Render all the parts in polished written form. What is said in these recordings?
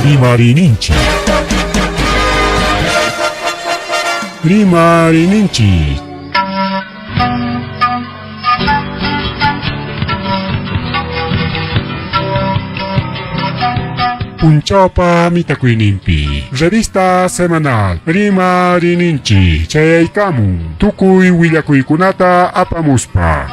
Rimariyninchik. Rimariyninchik. Punchawpa mitakuyninpi revista semanal Rimariyninchik chayaykamun tukuy willakuykunata apamuspa.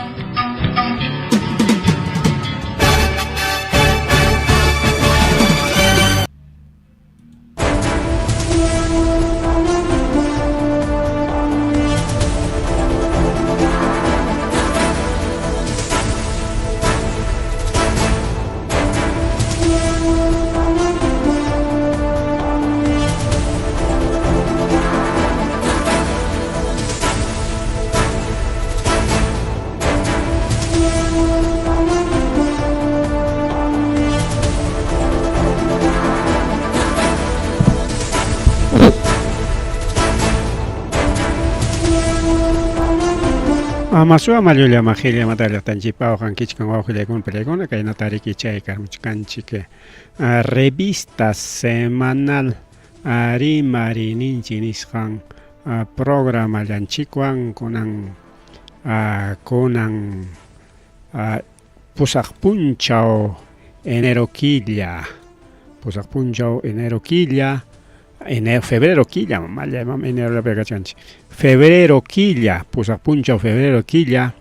Amasua mallulla majilla matallaqtanchikpa waqankichkan wawqillaykuna pallaykuna kaynata riki chay karmuchkanchik revista semanal rimariyninchik nisqan programallanchikwan kunan kunan pusaq punchaw enero killa pusaq punchaw enero killa enero febrero killa malla imam enerollapi kachkanchik febrero killa pusaq punchaw febrero killa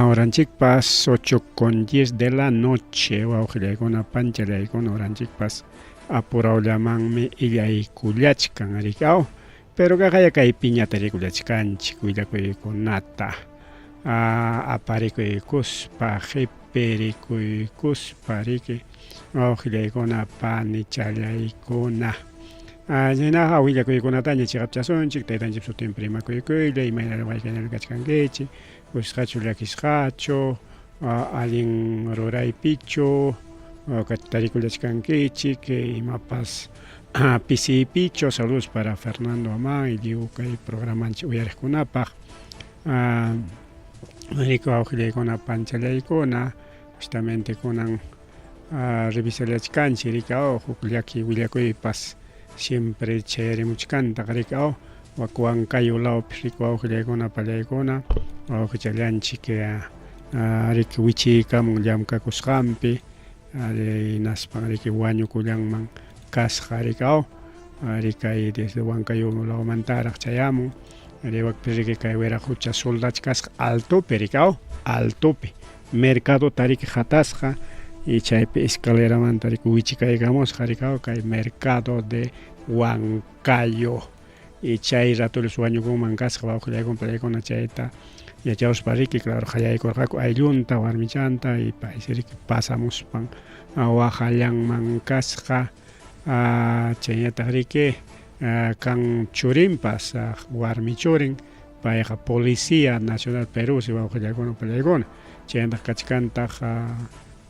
horanchikpas 8 con 10 de la noche wawqillaykuna panchallaykuna horanchikpas apurawllamanmi illaykullachkan riki aw pero kaqaya kay piñata rikullachkanchik willakuykunata aparikuykuspa qipirikuykuspa riki wawqillaykuna panichallaykuna chaynaqa willakuykunataña chiqapchasunchik taytanchik sutinpi rimakuykuylla imayna ruwaykaynapi kachkankichik kusisqachu llakisqachu allin ruraypichu tarikullachkankichik imapas pisiypichu saludos para Fernando Amán y lliw kay programanchik uyariqkunapaq riku wawqillaykuna panchallaykuna justamente kunan revisallachkanchik riki aw huk llaki willakuypas siempre chayarimuchkantaq riki aw wak Huancayo lawpi riki wawqillaykuna pallaykuna wawqichallanchik riki wichiykamun llamkakusqanpi hinaspan riki wañukullanman kasqa riki aw riki desde Huancayo lawmantaraq chayamun riwakpi riki kay wiraqucha soldachkasqa altopi riki aw altopi mercadota riki hatasqa y chaypi escaleramanta riki wichikaykamusqa riki aw kay mercado de Huancayo y chay ratollas wañukunman kasqa wawqillaykuna pallaykuna chayta yachawspa riki claro qallaykurqaku ayllunta warmichanta y paysi riki pasamuspan waqallanman kasqa chaynataq riki kan churinpas warmi churin payqa policía nacional Perú si wawqillaykuna pallaykuna chaynataq kachkantaq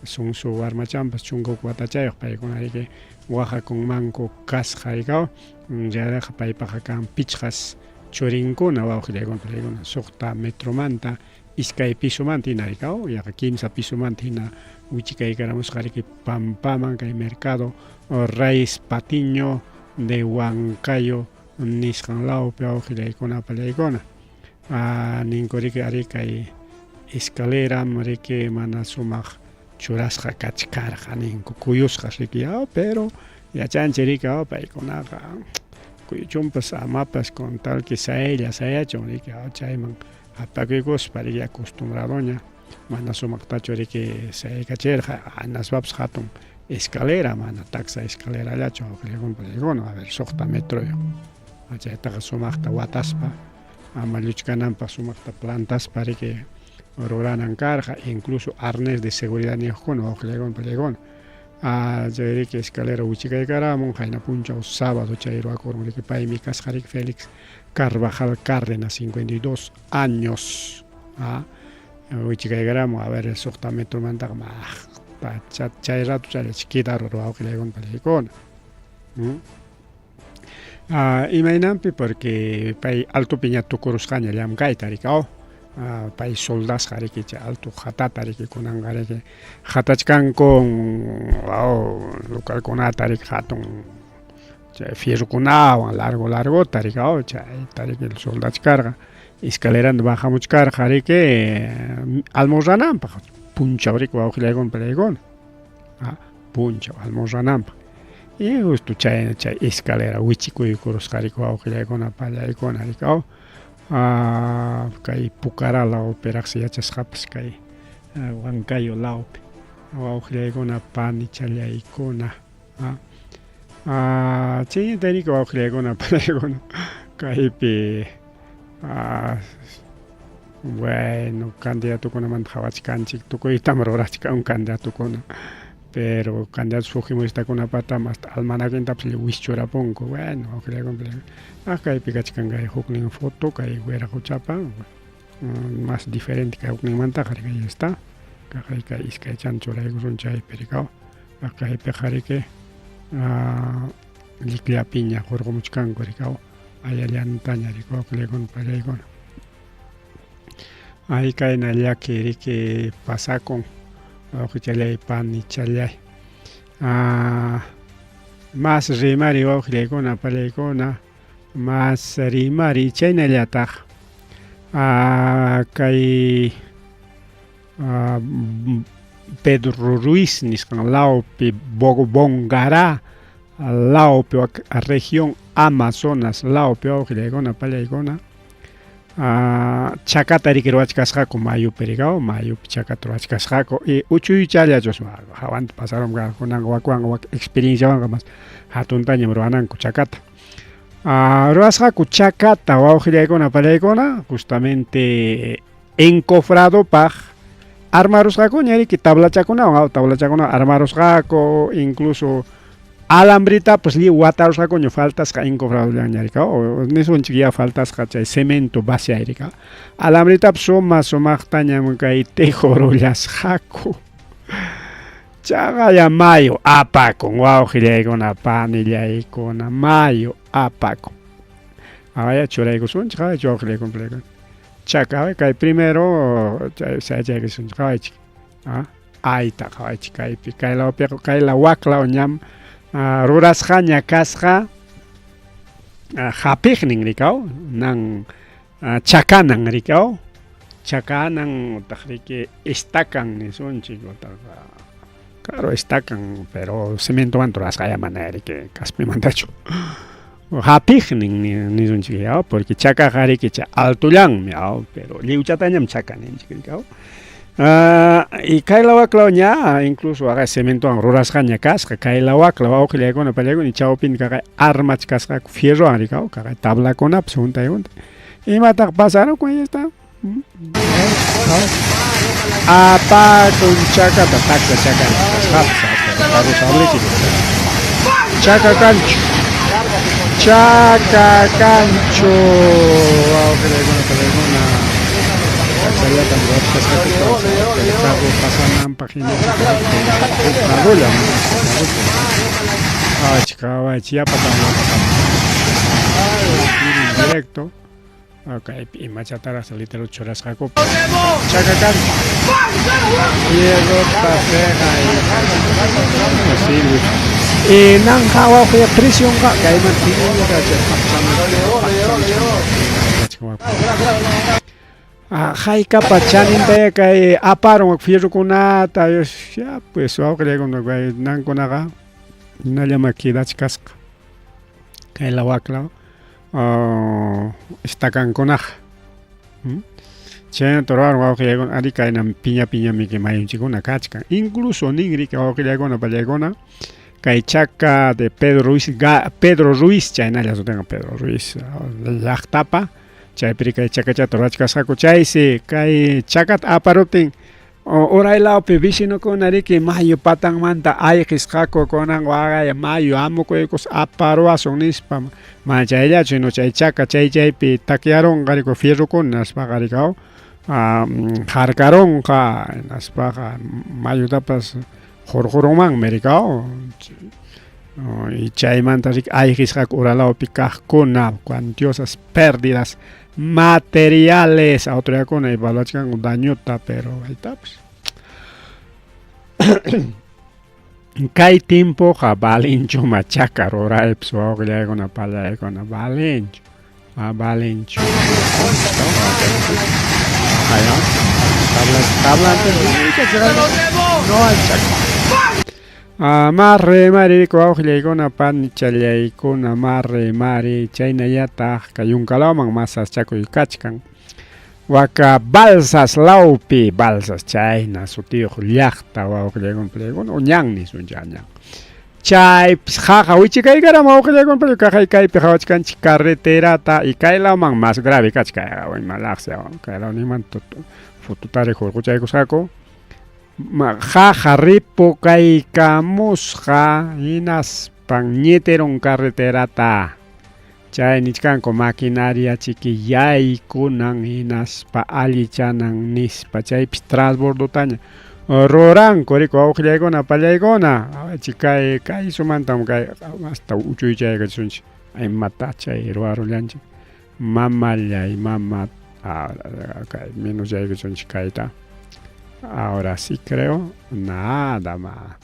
sunsu warmachanpas 11 watachayuq paykuna riki waqakunmanku kasqa rikaw chayqa paypaqa kan pichqas churinkuna wawqillaykuna pallaykuna suqta metromanta iskay pisomanta hina rikaw yaqa kimsa pisomanta hina wichikaykaramusqa riki pampaman kay mercado Reyes Patiño de Huancayo nisqan lawpi wawqillaykuna pallaykuna ninku riki ari kay escaleram riki mana sumaq churasqa kachkarqa ninku kuyusqas riki pero yachanchik riki paykunaqa kuyuchunpas amapas con tal que saylla sayachun riki chayman apakuykuspa riki acostumbradoña mana sumaqtachu riki sayaykachirqa hinaspapas hatun escalera mana taksa escalerallachu wawqillaykuna a ver suqta metroyuq chaytaqa sumaqta wataspa ama lluchkananpaq sumaqta plantaspa riki ruranan karqa incluso arnés de seguridad niyuqkuna wawqillaykuna pallaykuna chay riki escalera wichikaykaramun qayna punchaw sábado chay ruwakurun riki paymi kasqa riki Félix Carvajal Cárdenas 52 años wichikaykaramun a ver suqta metromantaqa maqta chay rato chayllachi quedarun wawqillaykuna pallaykuna imaynanpi porque pay altopiña tukurusqaña llamkayta riki aw. Pay soldasqa riki chay alto qatata riki kunanqa riki qatachkanku localkunata riki hatun chay fierrokunawan largo largota riki chayta riki soldachkarqa escaleranta bajamuchkarqa riki almorrananpaq punchaw riki wawqillaykuna palaykuna punchaw almorrananpaq y justo chay chay escalera wichikuykurusqa riki wawqillaykuna pallaykuna riki Kay Pucará lawpiraqsi yachasqapas kay Huancayo lawpi wawqillaykuna panichallaykuna chayñata riki wawqillaykuna panaykuna kaypi bueno candidatokunamanta qhawachkanchik tukuytam rurachkan candidatokuna Pero candidatos fujimoristakunapatam hasta almanaquentapas wischurapunku. Bueno, ah, kaypi kachkan kay huknin foto kay Wiraqochapa más diferente kay hukninmantaqa ahí está. Kay kay iskaychan churaykusun chaypi rikaw. Kaypiqa riki llikllapiña hurqumuchkanku rikaw ayallantaña rikaw wawqillaykuna pallaykuna. Ay kayna llaki riki pasakun wawqichallay panichallay. Ah, mas rimari wawqillaykuna pallaykuna mas rimari chaynallataq ah, kay ah, Pedro Ruiz nisqan lawpi Bongará lawpi región Amazonas lawpi wawqillaykuna pallaykuna chakata riki ruwachkasqaku mayupi rikaw mayupi chakata ruwachkasqaku y uchuychallachus hawanta pasaron kunanqa wakwanqa wak experienciawanqa mas hatuntañam ruwananku chakata ruwasqaku chakata wawqillaykuna pallaykuna justamente encofradopaq armarusqakuña riki tablachakunawan tablachakunawan armarusqaku incluso alambritapas lliw watarusqakuña faltasqa encofradollaña rika nisunchik ya faltasqa chay cemento base rika alambritapas suma sumaqtañam kay tejorullasqaku chaqaya mayu apakun wawqillaykuna panillaykuna mayu apakun awaya churaykusunchik qawaychik wawqillaykuna chaka kay primero chay sayachaykusunchik qawaychik ayta qawaychik kaypi kay lawpiqa kay law wak law ñam rurasqaña kasqa hapiqnin rikaw nan chakanan rikaw chakanan utaq riki estacan nisunchik utaq claro estacan pero cementowan rurasqaya mana riki kaspimantachu hapiqnin nisunchik yaw porque chakaqa riki chay altollanmi aw pero lliwchatañam chaka ninchik riki aw y kay law wak law ña incluso waqay cementowan rurasqaña kasqa kay law wak law wawqillaykuna pallaykuna chawpin kaqay armachkasqaku fierrowan riki aw kaqay tablakunapas huntay huntay imataq pasarukun ahí está Apakun chakata taksa chaka kasqapas chaka kanchu chaka kanchu wawqillaykuna pallaykuna taksallatam ruwachkasqaku carro pasananpaq hina huk carrolla qawaychik qawaychik yapatam yapatam directo Kaypi imachataraq letrero churasqakupas. Chaka kanchu. Fierrota seqay. Posible. Y nanja wawqiya presionqa kayman Haykapa chanintaya kay aparun fierrokunata ya pues wawqillaykuna kay nankunaqa hinallama quedachkasqa kay law wak law estacankunaqa chaynata ruwarun wawqillaykuna ari kaynam piña piñamiki mayunchikkuna kachkan incluso nin riki wawqillaykuna pallaykuna kay chaka de Pedro Ruiz Pedro Ruiz chaynalla sutinqa Pedro Ruiz llaqtapa chaypi kay chakachata ruwachkasqaku chaysi kay chakata aparuptin Uray lawpi vecinokuna riki mayu patanmanta ayqisqaku kunan waqay mayu hamukuykus aparuwasun nispa mana chayllachu sino chay chaka chay chaypi takyarunqa riku fierrokuna nispaqa rikaw harkarunqa hinaspaqa mayutapas hurqurunmanmi rikaw. Y chaymanta riki ayqisqaku uralawpi kaqkuna cuantiosas pérdidas materiales autoridadkuna evaluachkanku dañota pero aytapas kay tiempoqa valenchu machaka ruraypas wawqillaykuna pallaykuna valenchu valenchu no hay chaka Marre mari wawqillaykuna panichallaykuna marre mari chaynallataq kay yunkalawman mas sasachakuy kachkan waka Balsas lawpi Balsas chayna sutiyuq llaqta wawqillaykuna pallaykuna o ñan nisunchik ñan chaypis qaqa wichikaykaram wawqillaykuna pallaykuna kaqay kaypi qawachkanchik carreterata y kay lawman mas grave kachkan ima laqsa kay lawninmanta fototari hurquchaykusqaku Qaqa ripukaykamusqa hinaspan ñitirun carreterata. Chay nichkanku maquinaria chiki yaykunan hinaspa allichanan nispa chaypis transbordotaña ruranku riku wawqillaykuna pallaykuna kay kay sumantam kay hasta uchuychaykachisunchik imata chay ruwarullanchik mamallay mama kay menos yaykusunchik kayta ahora sí creo nada más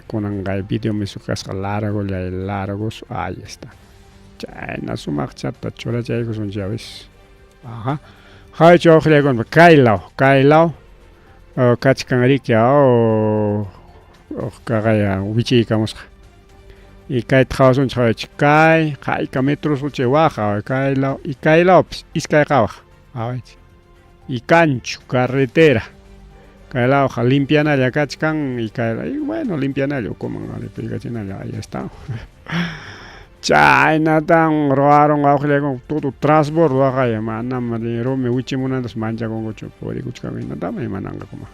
kunan kay video kasqa largollay largos ahí está chayna sumaqchata churachaykusunchik a veces ajá haychu wawqillaykuna kaylaw kaylaw kachkan riki kaqaya wichiykamusqa y kayta qhawasunchik qhawaychik kay hayka metros chay waq kaylaw y kaylawpis iskay qhawaq qhawaychik y kanchu carretera kaylawqa limpianalla kachkan y kay y bueno limpianalla ukuman ripuykachinalla ahí está chaynatan ruwarun wawqillaykuna todo transbordo waqaya manam rumi wichimunantas manchakunkuchu purikuchkanku hinatama imananqakuma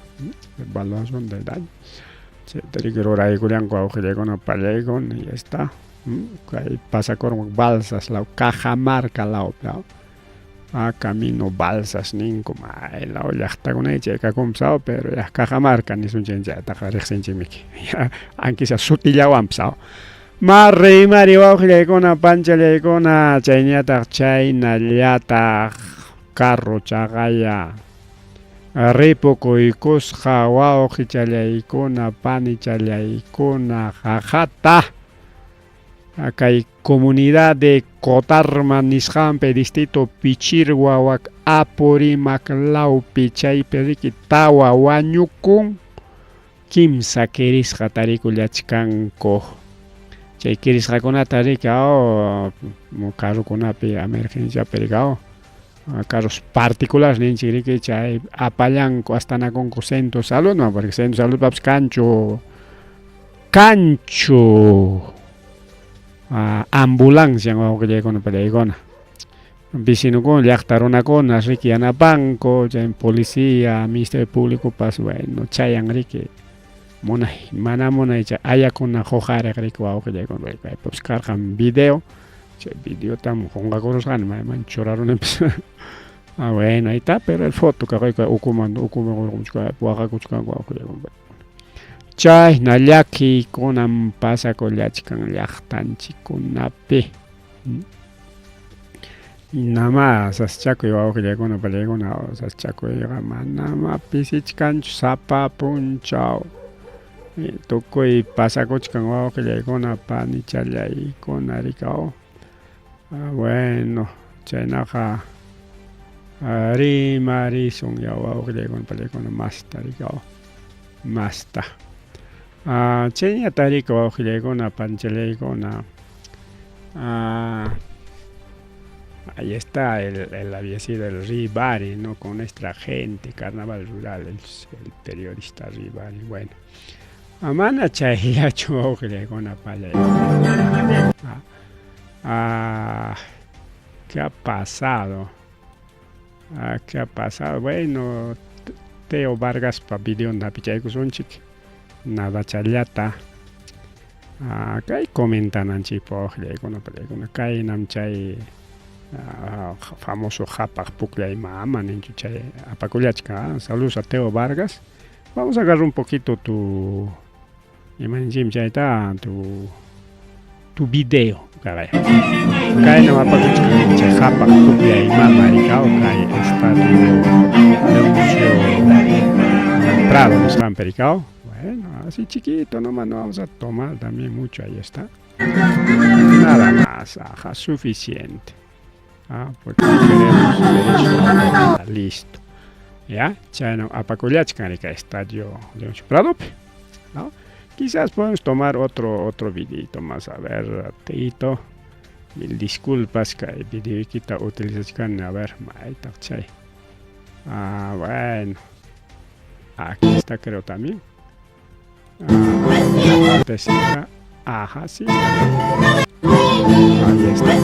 evaluación del daño chayta riki ruraykullanku wawqillaykuna pallaykuna y ya está kay pasakurun Balsas law Cajamarca lawpi camino Balsas ninku may law llaqtakuna chay kakunpas pero ya Cajamarca nisunchik chaytaqa riqsinchikmiki aunque sea sutillawanpas Marri mari wawqillaykuna panchallaykuna chayñataq chaynallataq carro chaqaya ripukuykusqa wawqichallaykuna panichallaykuna qaqata kay comunidad de Cotarma nisqanpi distrito Pichirwa wak Apurímac lawpi chaypi riki tawa wañukun kimsa kirisqa tarikullachkanku chay kirisqakunata riki carrokunapi emergenciapi riki carros particulares ninchik riki chay apallanku astanakunku centro saludman porque centro saludpapas kanchu kanchu ambulancia wawqillaykuna pallaykuna vecinokuna llaqta runakuna riki yanapanku chay policía ministerio públicopas bueno chayan riki munay mana munay chay ayakuna huqariq riki wawqillaykuna kaypipas karqan video chay videotam qunqakurusqani mayman churarunipas bueno ahí está pero el foto kaqayka ukuman ukuman waqakuchkanku wawqillaykuna chayna llakiykunam pasakullachkan llaqtanchikkunapi Nama sasachakuy wawqillaykuna pallaykuna sasachakuyqa manama pisichkanchu sapa punchaw tukuy pasakuchkan wawqillaykuna panichallaykuna rikaw bueno chaynaqa rimarisun ya wawqillaykuna pallaykuna masta rikaw masta chayñata riki wawqillaykuna panichallaykuna ahí está el había sido el Ribari, ¿no? Con nuestra gente, Carnaval Rural, el periodista Ribari, bueno. Mana chayllachu wawqillaykuna pallaykuna. ¿Qué ha pasado? ¿Qué ha pasado? Bueno, Teo Vargaspa videonta hapichaykusunchik nada challata kay comentananchikpaq wawqillaykuna pallaykuna kaynam chay famoso qhapaq pukllay mama ninchu chay apakullachkan saludos a Teo Vargas vamos a agarrar un poquito tu ima ninchikmi chayta tu Tu video. Kaynam apakuchkan chay qapaq pukllay mama rikaw kay estadio Leoncio Prado nisqanpi rikaw. Bueno, así chiquito nomás, no vamos a tomar también mucho, ahí está. Nada más, ajá, suficiente. Ah, porque queremos derecho. Listo. Ya, chaynam apakullachkan rika estadio Leoncio Pradopi. ¿No? Quizás podemos tomar otro otro videito más, a ver, ratito. Mil disculpas kay videoykita utilizachkani, a ver, maytaq chay. Ah, bueno. Aquí está creo también. Ah, partecita. Ajá, sí. Ahí está.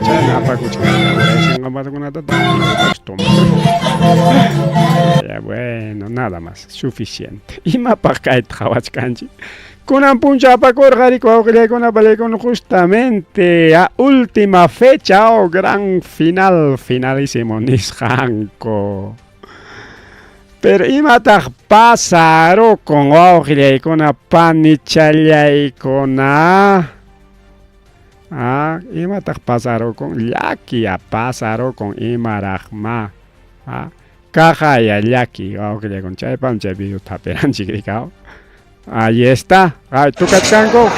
Chayna apakuchkan Ya, bueno, nada más, suficiente. Imapaq kayta qhawachkanchik? Kunan punchaw apakurqa riki wawqillaykuna palaykuna justamente a última fecha o gran final, finalísimo nisqanku. Pero imataq pasarukun wawqillaykuna panichallaykuna? Ah, imataq pasarukun? Llakiya pasarukun imaraqma. Ah, kaqaya llaki wawqillaykuna chaypam chay videota hapiranchik rikaw. Ahí está. Ay, tukachkanku.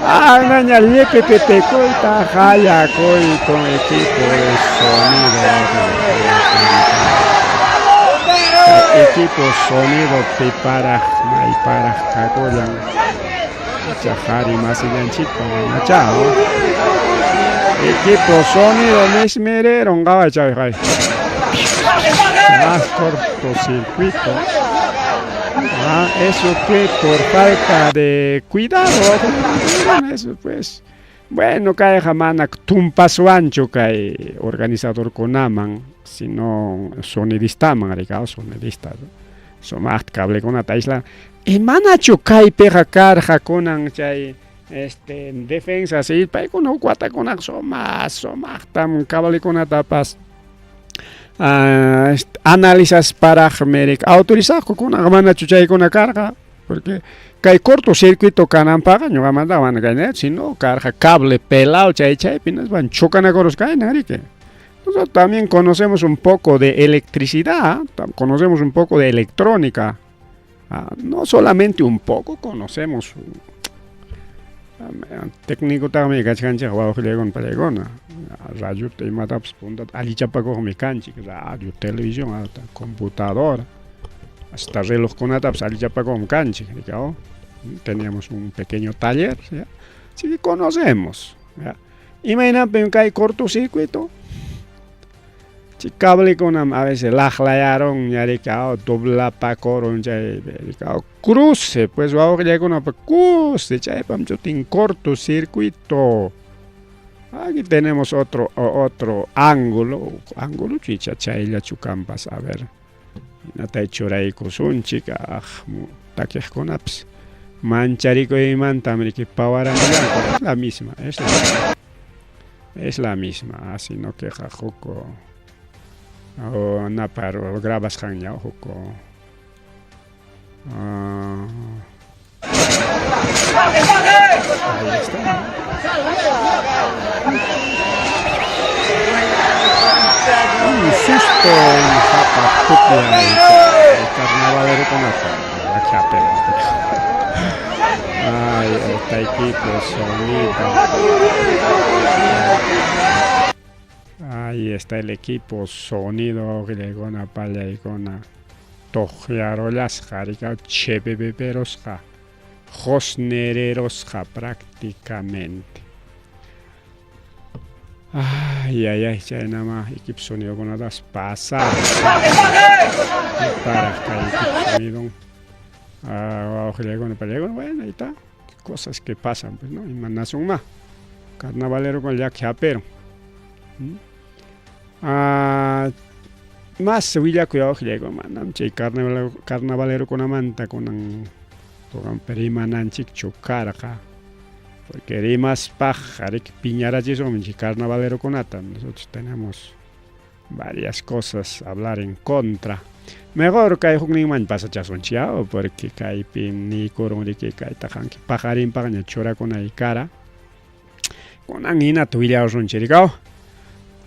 Ah, naña llipipipikuyta qallakuykun equipo de sonido. Equipo sonido piparaq mayparaq kakullan. Icha qhari masillanchikpa manachá. Equipo sonido mismireron qaway chay qay. Más cortocircuito. Ah, eso que por falta de cuidado. Eso pues. Bueno, kayqa mana tumpaswanchu kay organizadorkunaman, sino sonidistaman rikaw, sonidista. Sumaqta cablekunata aislan. Y manachu kaypiqa karqa kunan chay este defensa sí, paykuna huk watakunaqa sumaq sumaqtam cablekunatapas ah, analizasparaqmi rik autorizaqku kunanqa manachu chaykuna karqa porque kay cortocircuito kananpaqqa ñuqamanta mana kaynachu sino karqa cable pelado chay chaypi hinaspa chocanakurusqayna riki. Nosotros también conocemos un poco de electricidad, conocemos un poco de electrónica. Ah, no solamente un poco, conocemos técnicotaqmi kachkanchik wawqillaykuna pallaykuna radiota imatapas puntata allichapakuqmi kanchik radio, televisión, hasta computadora, hasta relojkunatapas allichapakuqmi kanchik, teníamos un pequeño taller, ¿ya? Así que conocemos, ¿ya? Imaynapim kay cortocircuito? Chay cablekunam a veces laqlayarun ña riki doblapakurun chay cruce pues wawqillaykunapa cruce chaypam chutin cortocircuito. Aquí tenemos otro otro ángulo, ángulo chicha chayllachu kanpas, a ver, hinatay churaykusunchik ah takiqkunapas mancharikuymantam riki pawaramullanku, es la misma, es la misma, es la misma, sino que huk o napar grabasqanña huk ahí está. Un susto en Qhapaq Pukllay carnavalerokunata Ay, está equipo sonido. Ahí está el equipo sonido wawqillaykuna pallaykuna tuqyarullasqa rikaw chepepeperusqa qusnirerusqa prácticamente. Ay, ay, ay, chaynama equipo sonidokunatapas pasar. Para kay equipo sonido. Ah, wawqillaykuna pallaykuna, bueno, ahí está. Cosas que pasan, pues, ¿no? Imanasunma. Carnavalero llaki hapirun. Ah, más willakuy wawqillaykuna manam chay carnavalerokunamanta kunan rimananchikchu karqa. Porque rimaspaqqa riki piñarachisunmi chay carnavalerokunata. Nosotros tenemos Varias cosas hablar en contra. Mejor kay hukninman pasachasunchik, porque kaypim niykurun riki kaytaqa anki paqarinpaqña churakunay kara. Kunan hinata willawasunchik rikaw.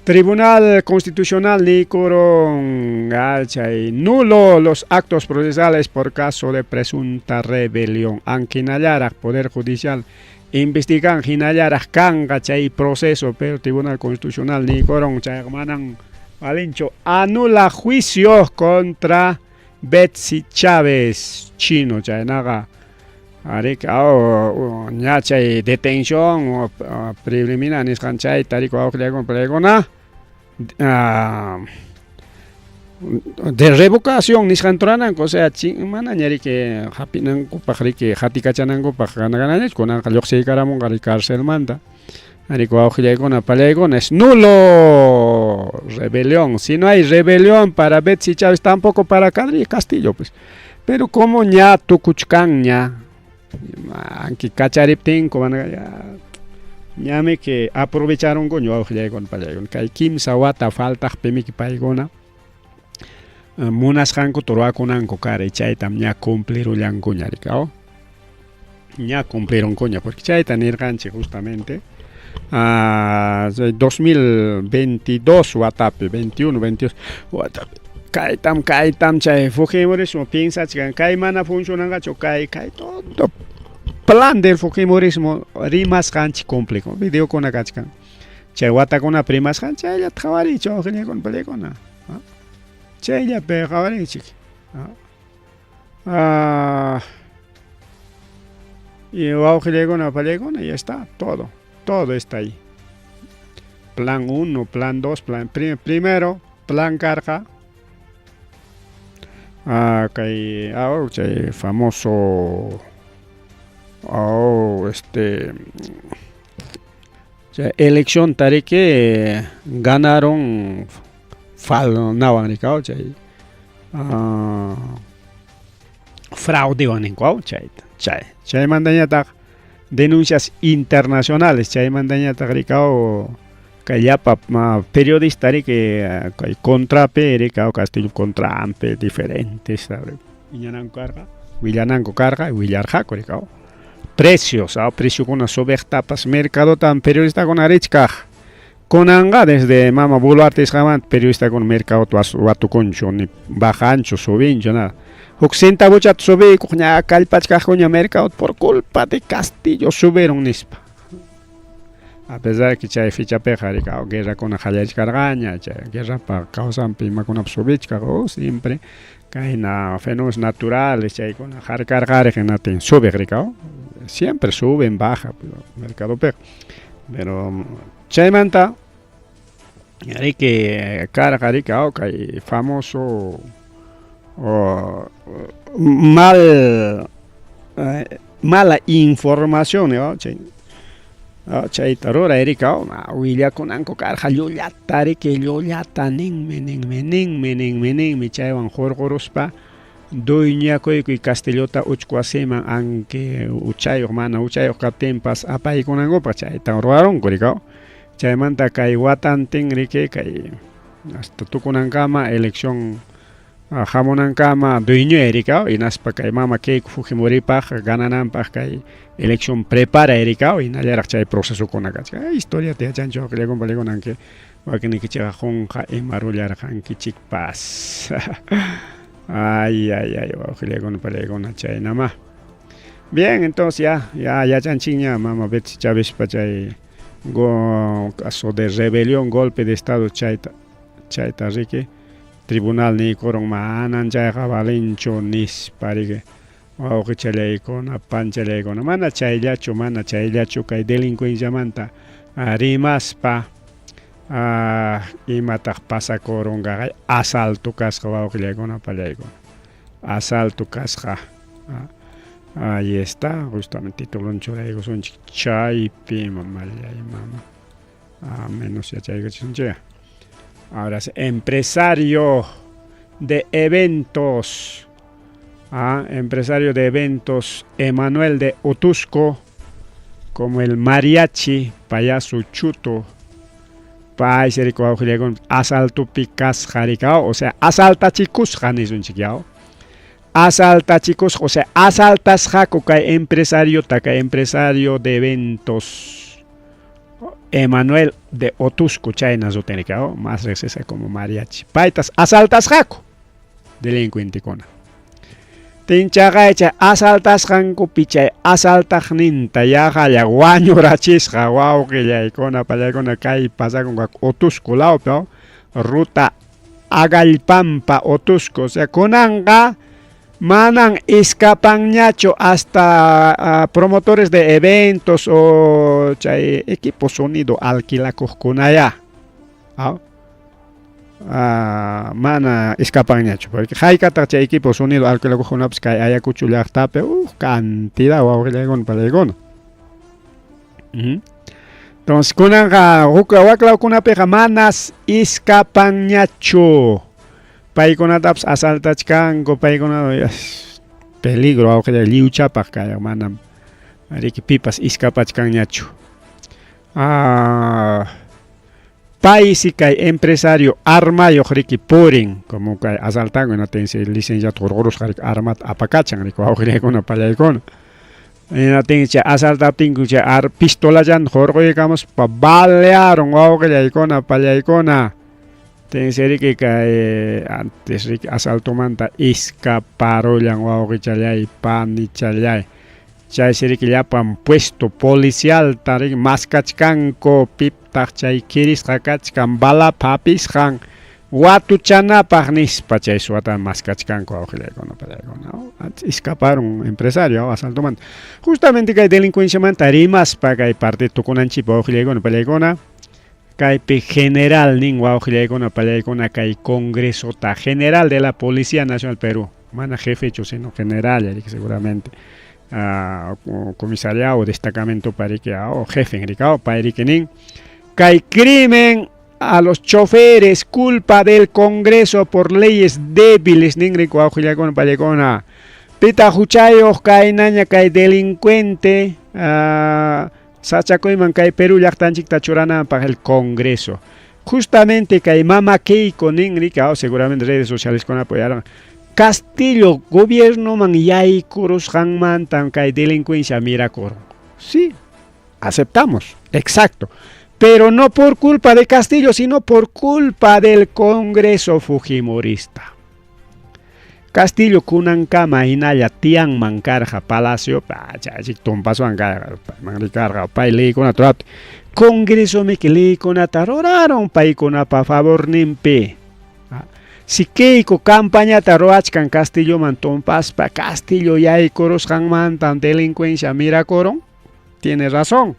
Tribunal Constitucional niykurun chay nulo los actos procesales por caso de presunta rebelión. Anki hinallaraq Poder Judicial investigan hinallaraq kanqa chay proceso, pero Tribunal Constitucional niykurun chayqa manan valinchu. Anula juicio contra Betsy Chávez Chino, chaynaqa ariki ña chay detención preliminar nisqan chayta riki wawqillaykuna pallaykuna de revocación nisqan turananku, o sea manaña riki hap'inankupaq riki qatikachanankupaq gana-ganañachu, kunanqa lluqsiykaramunqa riki carcelmanta. Riki wawqillaykuna pallaykuna es nulo rebelión. Si no hay rebelión para Betsy Chávez, tampoco para Castillo, pues. Pero como ña tukuchkanña, anki kachariptinku ñami que aprovecharunkuña wawqillaykuna pallaykuna. Kay kimsa wata faltaqpimiki paykuna munasqankuta ruwakunanku kara, chaytam ña cumplirullankuña riki, ña cumplirunkuña, porque chayta nirqanchik justamente 2022 watapi, 21, 22 watapi, kaytam kaytam chay Fujimorismo piensachkan kay mana funcionanqachu, kay kay todo plan del Fujimorismo rimasqanchik cumplikun, videokuna kachkan. Chay watakunapi rimasqanchik chayllata qhawariychik wawqillaykuna pallaykuna. Chayllapi qhawariychik. Y wawqillaykuna pallaykuna, ya está, todo, todo está ahí. Plan 1, plan 2, plan primero, plan karqa kay chay famoso chay elección tariki ganaron nawan riki chay fraudewan ninku chayta chay chaymantañataq denuncias internacionales chaymantañataq riki kay llapa periodista riki kay contrapi riki Castillo contrampi diferentes iñananku karqa willananku karqa willarqaku riki precios preciokuna subiqtapas mercadotan periodistakuna richkaq. Kunanqa desde mama Boluarte nisqamanta periodistakuna mercadota watukunchu ni bajanchu subinchu nada. Huk centavuchata subiykuq ña kallpachkaqkuña mercado por culpa de Castillo subieron nispa. A pesar de que chay fechapiqa riki guerrakuna qallarichkarqaña, chay guerrapa kawsanpi imakunapas subichkaq siempre kayna fenómenos naturales chaykuna harkarqariq hinatin subiq riki siempre suben baja mercadopiqa. Pero chaymanta riki karqa riki kay famoso mal mala información chay chayta ruray riki willakunanku karqa llullata riki llullata ninmi ninmi ninmi ninmi ninmi chaywan hurquruspa dueñakuykuy Castillota uchku wasiman anki huchayuq mana huchayuq kaptinpas apaykunankupaq chaytan ruwarunku riki chaymanta kay watantin riki kay hasta tukunankama elección hamunankama dueñoy riki hinaspa kay mama Keiko Fujimoripaq ganananpaq kay elección prepara riki hinallaraq chay procesokuna kachkan. Historiata yachanchik wawqillaykuna pallaykuna anki wakinnikichikqa qunqa ima rullarqankichikpas. Ay, ay, ay, wawqillaykuna pallaykuna chaynama. Bien, entonces ya, ya yachanchikña mama Betsy Chavezpa chay caso de rebelión, golpe de estado chayta chayta riki tribunal niykurun manan chayqa valinchu nispa riki wawqichallaykuna panchallaykuna mana chayllachu mana chayllachu kay delincuenciamanta rimaspa imataq pasakurunqa asalto kasqa wawqillaykuna pallaykuna asalto kasqa. Ahí está, justamente titulon churaykusunchik chaypi mamallay mama menos yachaykachisunchik. Ahora sí, empresario de eventos, empresario de eventos Emanuel de Otusco, como el mariachi payaso Chuto. Paysi riki wawqillaykuna asaltopi kasqa riki o sea asaltachikusqa nisunchik yaw. Asaltachikusqa o sea asaltasqaku kay empresariota kay empresario de eventos Emanuel de Otusco chayna sutin riki más riqsisqa como mariachi. Paytas asaltasqaku delincuentekuna. Tinchaqaycha asaltasqankupi chay asaltaqninta yaqalla wañurachisqa wawqillaykuna pallaykuna kay pasakun Otusco lawpi ruta Agallpampa Otusco o sea kunanqa manan iskapanñachu hasta promotores de eventos o chay equipo sonido alquilakuqkunaya mana iskapanñachu porque haykataq chay equipo sonido alquilakuqkunapas kay Ayacucho llaqtapi huk cantidad wawqillaykuna pallaykuna. Entonces kunanqa huk waklawkunapiqa manas iskapanñachu. Paykunatapas asaltachkanku, paykuna peligro wawqillay lliwchapaq kay manam riki pipas iskapachkanñachu. Paysi kay empresario armayuq riki purin, como kay asaltanku hinaptinsi licenciata hurqurusqa riki armata apakachan riki wawqillaykuna pallaykuna. Hinaptinsi chay asaltaptinku chay ar pistolallanta hurquykamuspa balearon wawqillaykuna pallaykuna. Tinsi riki kay antes riki asaltomanta iskaparullan wawqichallay panichallay. Chaysi riki llapan puesto policialta riki maskachkanku piptaq chay kirisqa kachkan balapa hapisqan watuchanapaq nispa chay suwata maskachkanku wawqillaykuna pallaykuna iskaparun empresario asaltomanta. Justamente kay delincuenciamanta rimaspa kay parte tukunanchikpa wawqillaykuna pallaykuna kaypi general nin wawqillaykuna pallaykuna kay congresota general de la Policía Nacional Perú mana jefechu sino general riki seguramente comisariado destacamento pariki o jefe riki pay riki nin kay crimen a los choferes culpa del Congreso por leyes débiles nin riki wawqillaykuna pallaykuna pitaq huchayuq kaynaña kay delincuente sachakuyman kay Perú llaqtanchikta churananpaq el Congreso. Justamente kay mama Keiko nin riki seguramente redes sociales kuna apoyaron Castillo gobiernoman yaykurusqanmantam kay delincuencia mirakurun. Sí, aceptamos, exacto. Pero no por culpa de Castillo, sino por culpa del Congreso Fujimorista. Castillo kunankama hinalla tiyanman karqa palacio chaychik tumpaswan payman rikarqa pay leykunata ruraptin Congresomiki leykunata ruraron paykunapa favorninpi. Si Keiko campañata ruwachkan Castilloman tumpaspa Castillo yaykurusqanmantam delincuencia mirakurun, tiene razón.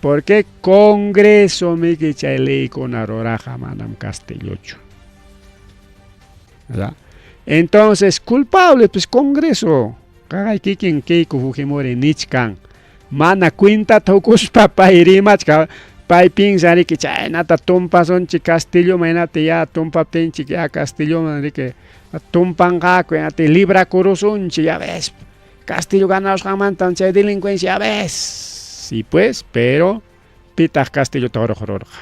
Porque Congresomiki chay leykuna ruraqa manam Castillochu. ¿Verdad? Entonces, culpable, pues Congreso. Kaqay kikin Keiko Fujimori nichkan. Mana cuentata hukuspa pay rimachka. Pay piensa riki chaynata tumpasunchik Castilloman hinata ya tumpaptinchik ya Castilloman riki tumpanqaku hinata librakurusunchik ya ves Castillo ganarusqanmantam chay delincuencia ya ves. Sí pues, pero pitaq Castillota hurqururqa?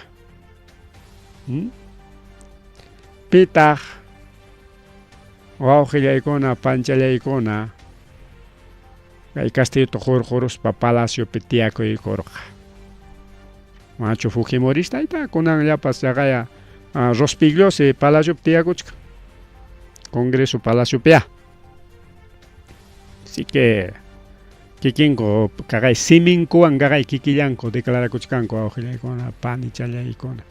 Pitaq wawqillaykuna panchallaykuna kay Castillota hurquruspa palaciopi tiyakuykurqa? Manachu Fujimorista ayta kunanllapas chaqaya Rospigliosi palaciopi tiyakuchkan Congreso palaciopiya. Así que kikinku kaqay siminkuwan kaqay kikillanku declarakuchkanku wawqillaykuna panichallaykuna.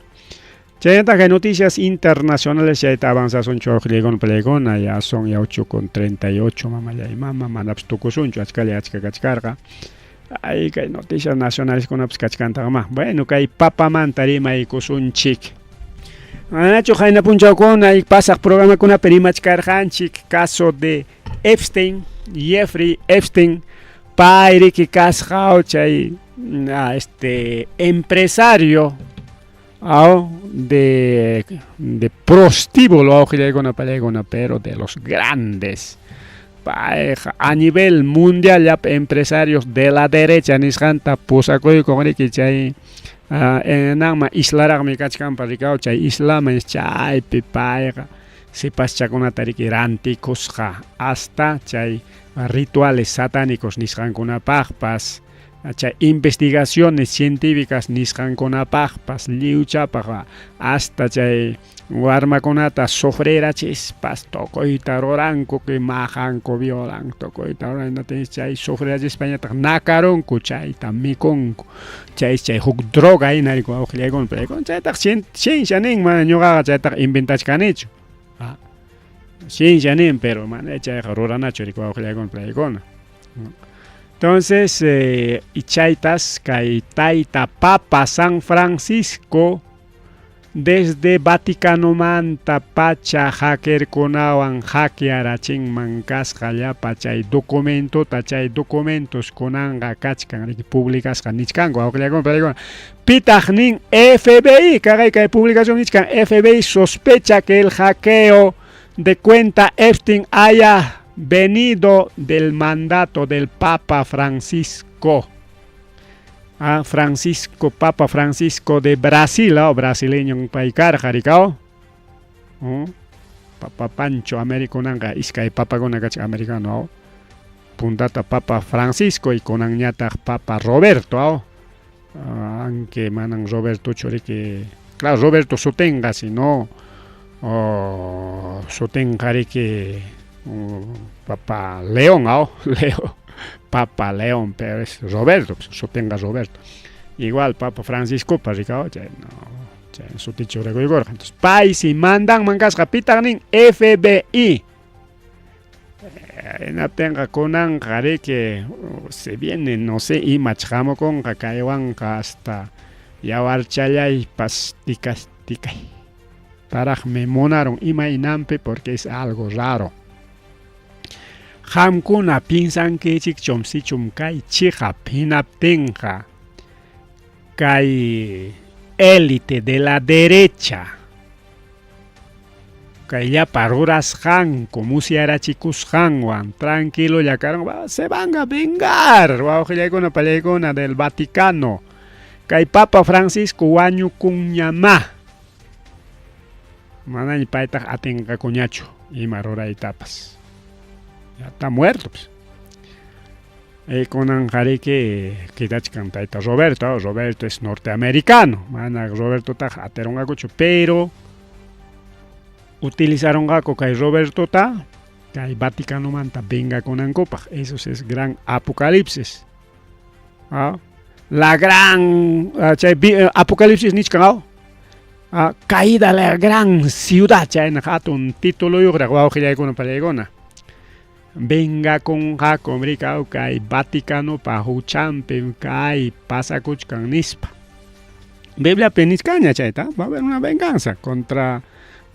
Chaynataq kay noticias internacionales chayta avanzasunchu wawqillaykuna pallaykuna ya son ya 8:38 mamallay mama manapas tukusunchu achkalla achka kachkarqa. Ay kay noticias nacionales kunapas kachkantaqma. Bueno kay papamanta rimaykusunchik. Manachu qayna punchawkuna pasaq programakunapi rimachkarqanchik caso de Epstein, Jeffrey Epstein, pay riki kasqa chay este empresario de prostíbulo wawqillaykuna pallaykuna pero de los grandes. Payqa a nivel mundial llapa empresarios de la derecha nisqanta pusakuykun riki chay Nanma islaraqmi kachkanpa rikaw chay islaman chaypi payqa sipaschakunata riki rantikusqa hasta chay rituales satánicos nisqankunapaqpas chay investigaciones científicas nisqankunapaqpas lliwchapaq hasta chay warmakunata sufrirachispas tukuyta ruranku que maqanku violan tukuyta ruran chay sufrirachispañataq nakarunku chayta mikunku chay chay huk droga hina wawqillaykuna chaytaq ciencia nin mana ñuqaqa chaytaqa inventachkanichu ciencia nin pero mana chayqa ruranachu wawqillaykuna paykuna. Entonces chaytas kay tayta Papa San Francisco desde Vaticanomanta pacha hackerkunawan hackearachinman kasqa llapa chay documentota chay documentos kunanqa kachkan riki publicasqa nichkanku wawqillaykuna paykuna pitaq nin FBI kaqay kay publicación nichkan FBI sospecha que el hackeo de cuenta Epstein haya venido del mandato del Papa Francisco. Ah, Francisco, Papa Francisco de Brasil, oh, brasileño pay karqa rikaw. Oh, Papa Pancho Amerikunanqa iskay papakuna kachkan americano. Oh. Puntata Papa Francisco y kunanñataq Papa Roberto. Oh. Aunque manan Roberto riki, claro, Roberto sutinqa, sino oh, sutinqa riki Papa León, oh, Leo, Papa León, pero es Roberto, pues, sutinqa Roberto. Igual Papa Francisco pa rikaw, chay no, chay sutichu rakuykurqa. Entonces, paysi mandanman kasqa pitaq nin FBI. Hinaptinqa kunanqa riki se viene no sé imach hamukunqa kaywanqa hasta yawarchallaypas tikay tikay taraqmi munarun imaynanpi porque es algo raro. Qamkuna piensankichikchum sichum kay chiqap hinaptinqa kay élite de la derecha kay llapa rurasqanku musyarachikusqanwan tranquilolla karan se van a vengar wawqillaykuna pallaykuna del Vaticano kay Papa Francisco wañukunñamá manaña paytaq atinqakuñachu ima ruraytapas ya está muerto pues. Kunanqa riki quedachkan tayta Roberto, Roberto es norteamericano, mana Robertotaqa atirunqakuchu, pero utilizarunqaku kay Robertota kay Vaticanomanta vengakunankupaq, eso es gran apocalipsis. ¿Ah? La gran chay apocalipsis nichkan, ¿ah? Caída la gran ciudad chayna hatun tituluyuqraq wawqillaykuna pallaykuna. Vengakunqaku rikaw kay Vaticanopa huchanpi kay pasakuchkan nispa. Bibliapi nichkanña chayta, va a haber una venganza contra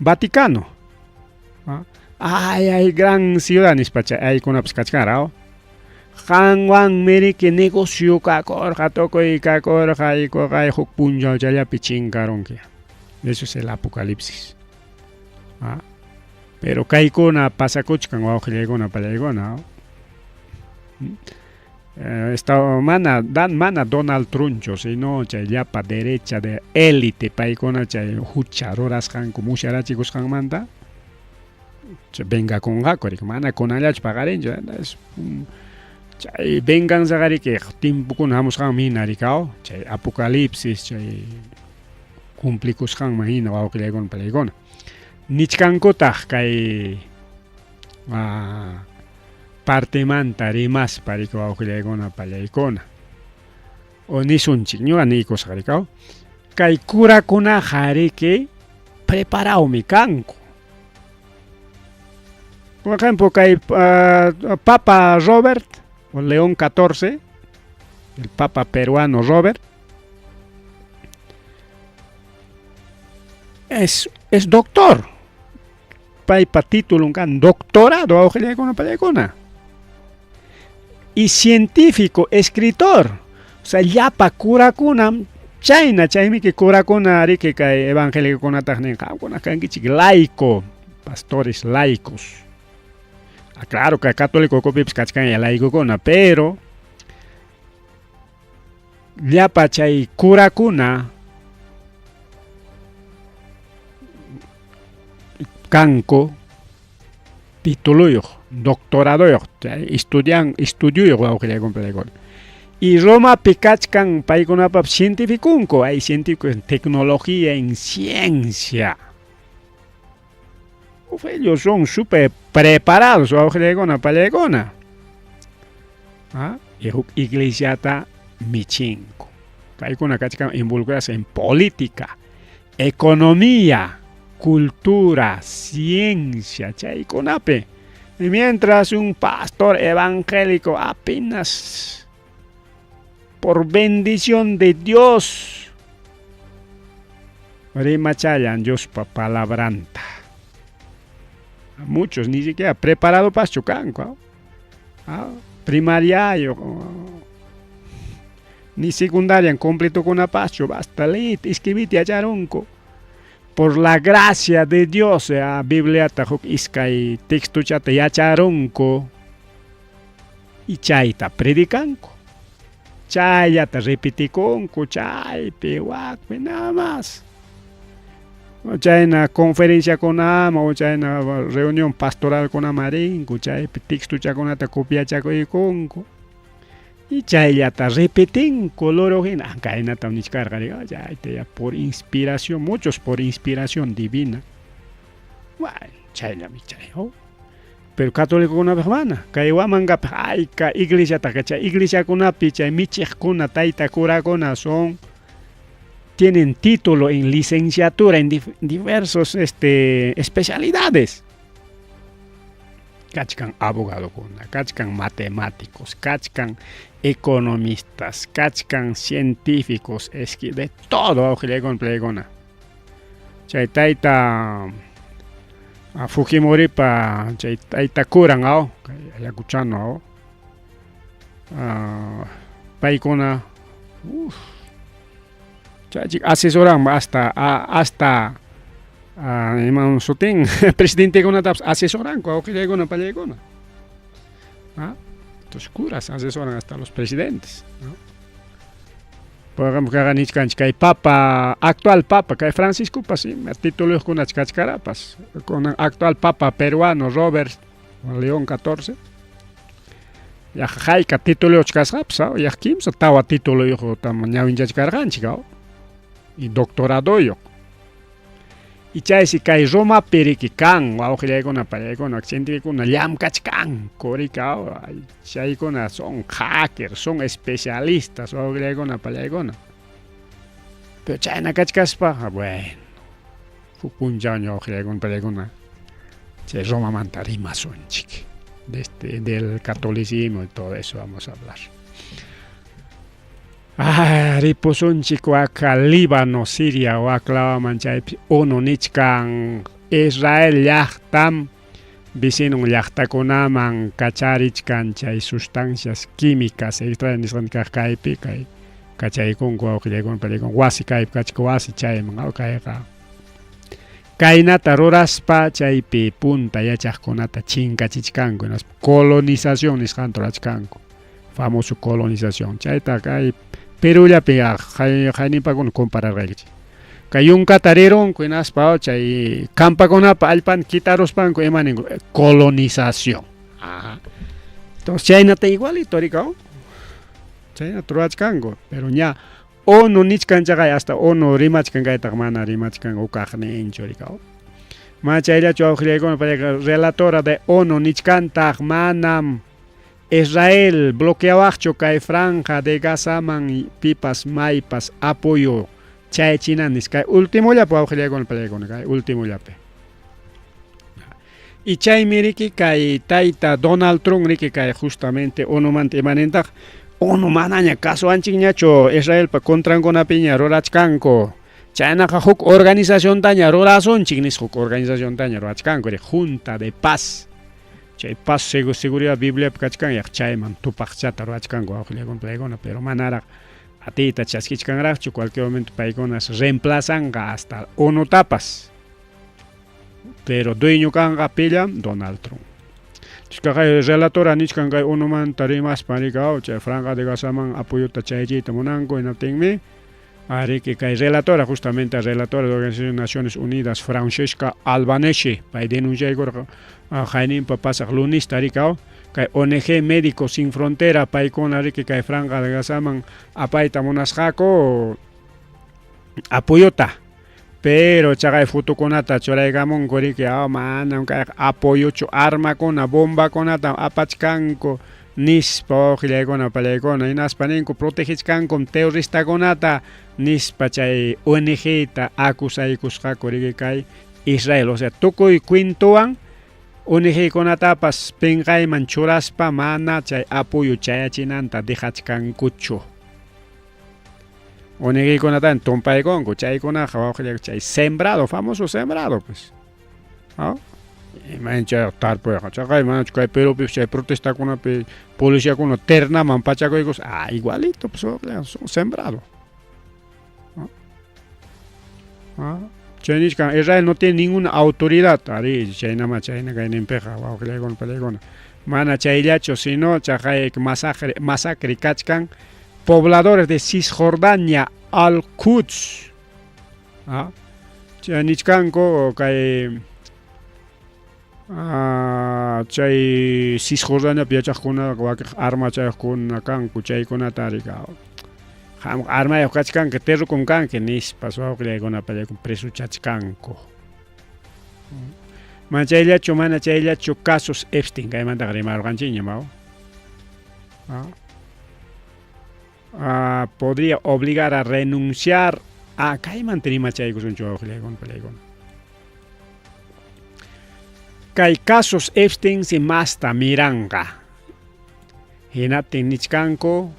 Vaticano. ¿Ah? Ay, ay, gran ciudad nispa chay aykunapas kachkanra. Qanwanmi riki negocio kakurqa, tukuy kakurqa, y huk punchawchallapi chinkarunki. Eso es el apocalipsis. ¿Ah? Pero kaykuna pasakuchkan wawqillaykuna pallaykuna. Mana, dan, mana Donald Trump, sino chay llapa derecha de élite paykuna chay hucha rurasqanku musyarachikusqanmanta vengakunqaku riki mana kunanllachu paqarinchu chay venganzaqa riki tiempokuna hamusqanman hina rikaw chay apocalipsis chay cumplikusqanman hina wawqillaykuna pallaykuna nichkankutaq kay partemanta rimaspa riki wawqillaykuna pallaykuna o nisunchik ñuqa niykusqa rikaw kay curakunaqa riki preparawmi kanku. Por ejemplo, kay Papa Robert o León XIV, el Papa peruano Robert, es doctor. Paypa títulun kan doctorado wawqillaykuna pallaykuna. Y científico, escritor. O sea, llapa curakunam chayna chaymi curakuna riki kay evangélicokunataq nin qamkuna kankichik laico, pastores laicos. Ah, claro que católico ukupipis kachkanña laicokuna, pero Llapa chay curakuna kanku tituluyuq, doctoradoyuq, estudian, estudioyuq wawqillaykuna paykuna. Y Romapi kachkan paykunapapas cientificonku, hay científicos en tecnología, en ciencia. Uf, ellos son súper preparados, wawqillaykuna pallaykuna. ¿Ah? Y huk iglesiata michinku. Paykuna kachkan involucrados en política, economía, cultura, ciencia, chaykunapi. Y mientras un pastor evangélico apenas por bendición de Dios rimachallan Diospa palabranta. Muchos ni siquiera preparado paschu kanku. ¿Ah? Primaria ni secundaria completo con paschu, basta leer, escribir yacharunku. Por la gracia de Dios, ya, Bibliata huk iskay textochata yacharunku y chayta predicanku. Chayllata repitikunku, chaypi, wakpi, nada más. Chayna conferenciakunama o chayna reunión pastoralkunama rinku, chaypi textochakunata copiachakuykunku. Y chayllata repetinku loro hina, kaynatam nichkarqa, chayta ya por inspiración, muchos por inspiración divina. Bueno, chayllami chay, oh. Pero católicokunapaq mana, kay Huamangapi hayka iglesiataqa chay iglesiakunapi chay michiqkuna, tayta curakuna son tienen título en licenciatura en diversos especialidades. Kachkan abogadokuna, kachkan matemáticos, kachkan economistas, kachkan científicos, es que de todo wawqillaykuna pallaykuna. Chay tayta Fujimoripa chay tayta curan aw, Ayacuchano aw. Paykuna uf, chaychik asesoran hasta imam sutin presidentekunatapas asesoranku wawqillaykuna pallaykuna. ¿Ah? Estos curas asesoran hasta los presidentes, ¿no? Por ejemplo, kaqa nichkanchik kay papa, actual papa, kay Franciscopas tituluyuqkuna kachkarapas, con actual papa peruano Robert León XIV. Yaqa hayka tituluyuq kasqapas, yaqa kimsa tawa tituluyuq ñawinchachkarqanchik, y doctoradoyuq. Y chaysi kay Romapi riki kan wawqillaykuna pallaykuna cientificokuna llamkachkanku riki, chaykuna son hackers, son especialistas wawqillaykuna pallaykuna. Pero chayna kachkaspa, bueno, huk punchawña wawqillaykuna pallaykuna chay Romamanta rimasunchik. Del catolicismo y todo eso vamos a hablar. Ripusunchik waka Líbano, Siria, waklawaman chaypi ONU nichkan Israel llaqtam vecinon llaqtakunaman kacharichkan chay sustancias químicas extrañas nisqan kaq kaypi kay kachaykunku wawqillaykuna pallaykuna wasi kaypi kachka wasi chayman kayqa kaynata ruraspa chaypi punta yachaqkunata chinkachichkanku hinaspa colonización nisqanta rurachkanku, famoso colonización chayta kay Perullapi hayninpakuna compararqaykichik. Kay yunkata rirunku hinaspa chay campakunapa allpanta quitaruspanku ima ninku colonización. Ajá. Entonces chaynata igualito rika, chaynata rurachkanku, pero ña ONU nichkan chaqay hasta ONU rimachkan kaytaqa mana rimachkan ukaqninchu rika. Mana chayllachu wawqillaykuna payqa relatora de ONU nichkantaq manam Israel bloqueawaqchu kay franja de Gazaman pipas maypas apoyo chaychinan nisqa kay ultimollapi wawqillaykuna pallaykuna kay ultimollapi. Y chaymi riki kay tayta Donald Trump riki kay justamente ONUmanta imanintaq ONU manaña kasuwanchikñachu Israelpa contrankunapiña rurachkanku. Chaynaqa huk organizaciontaña rurasunchik nisqa huk organizaciontaña rurachkanku Junta de Paz. Chay paz seguridad Bibliapi kachkan yaq chayman tupaqchata rurachkanku wawqillaykuna pallaykuna, pero manaraq atiyta chaskichkanraqchu, cualquier momento paykuna reemplazanqa hasta ONUtapas. Pero dueño kanqa pillam Donald Trump. Chayqa relatora nichkan kay unumanta rimaspa rikaw chay Franja de Gazaman apoyota chayachiyta munanku hinaptinmi ariki kay relatora justamente relatora de Organización de Naciones Unidas Francesca Albanese pay denunciaykurqa hayninpa pasaq lunista rikaw kay ONG Médicos Sin Frontera paykuna riki kay Franja de Gazaman apayta munasqaku apoyota pero chaqay fotokunata churaykamunku riki ah manam kayqa apoyochu armakuna bombakunatam apachkanku nispa wawqillaykuna pallaykuna hinaspa ninku protegichkankum terroristakunata nispa chay ONG-ta acusaykusqaku riki kay Israel o sea tukuy cuentowan ONG-kunatapas pinqayman churaspa mana chay apoyo chayachinanta dejachkankuchu. ONG-kunatan tumpaykunku chaykunaqa wawqillayku chay sembrado famoso sembrado pues. ¿No? Imayna chay tarpuyqa chaqay manachu kay Perupi chay protestakunapi policiakuna ternaman pachakuykus ah igualito pues wawqillayku sembrado. ¿No? ¿Ah? Chay nichkan Israel no tiene ninguna autoridad ari chaynama chayna kayninpiqa wawqillaykuna pallaykuna mana chayllachu sino chaqay masacre masacre kachkan pobladores de Cisjordania Al-Quds ah chay nichkanku kay chay Cisjordaniapi yachaqkuna wakiq armachayuqkuna kanku chaykunata ari qamqa armayuq kachkanki terrukum kanki nispas wawqillaykuna pallaykuna presochachkanku. Mana chayllachu mana chayllachu casos Epstein kaymantaqa rimarqanchikña maw. Ah, podría obligar a renunciar a kaymanta rimachaykusunchu wawqillaykuna pallaykuna. Kay casos Epstein si masta miranqa. Hinaptin nichkanku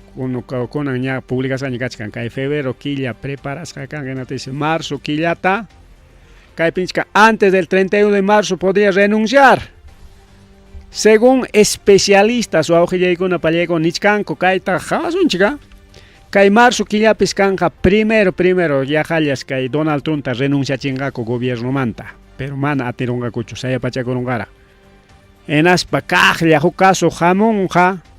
kunan ña publicasqaña kachkan kay febrero killa preparasqa kanqa hinaptinsi marzo killata kaypi nichkan antes del 31 de marzo podría renunciar. Según especialistas wawqillaykuna pallaykuna nichkanku kayta qawasunchik ah. Kay marzo killapis kanqa primero primero yaqallas kay Donald Trumpta renunciachinqaku gobiernomanta pero mana atirunqakuchu sayapachakurunqaraq. Hinaspa kaqlla huk caso hamunqa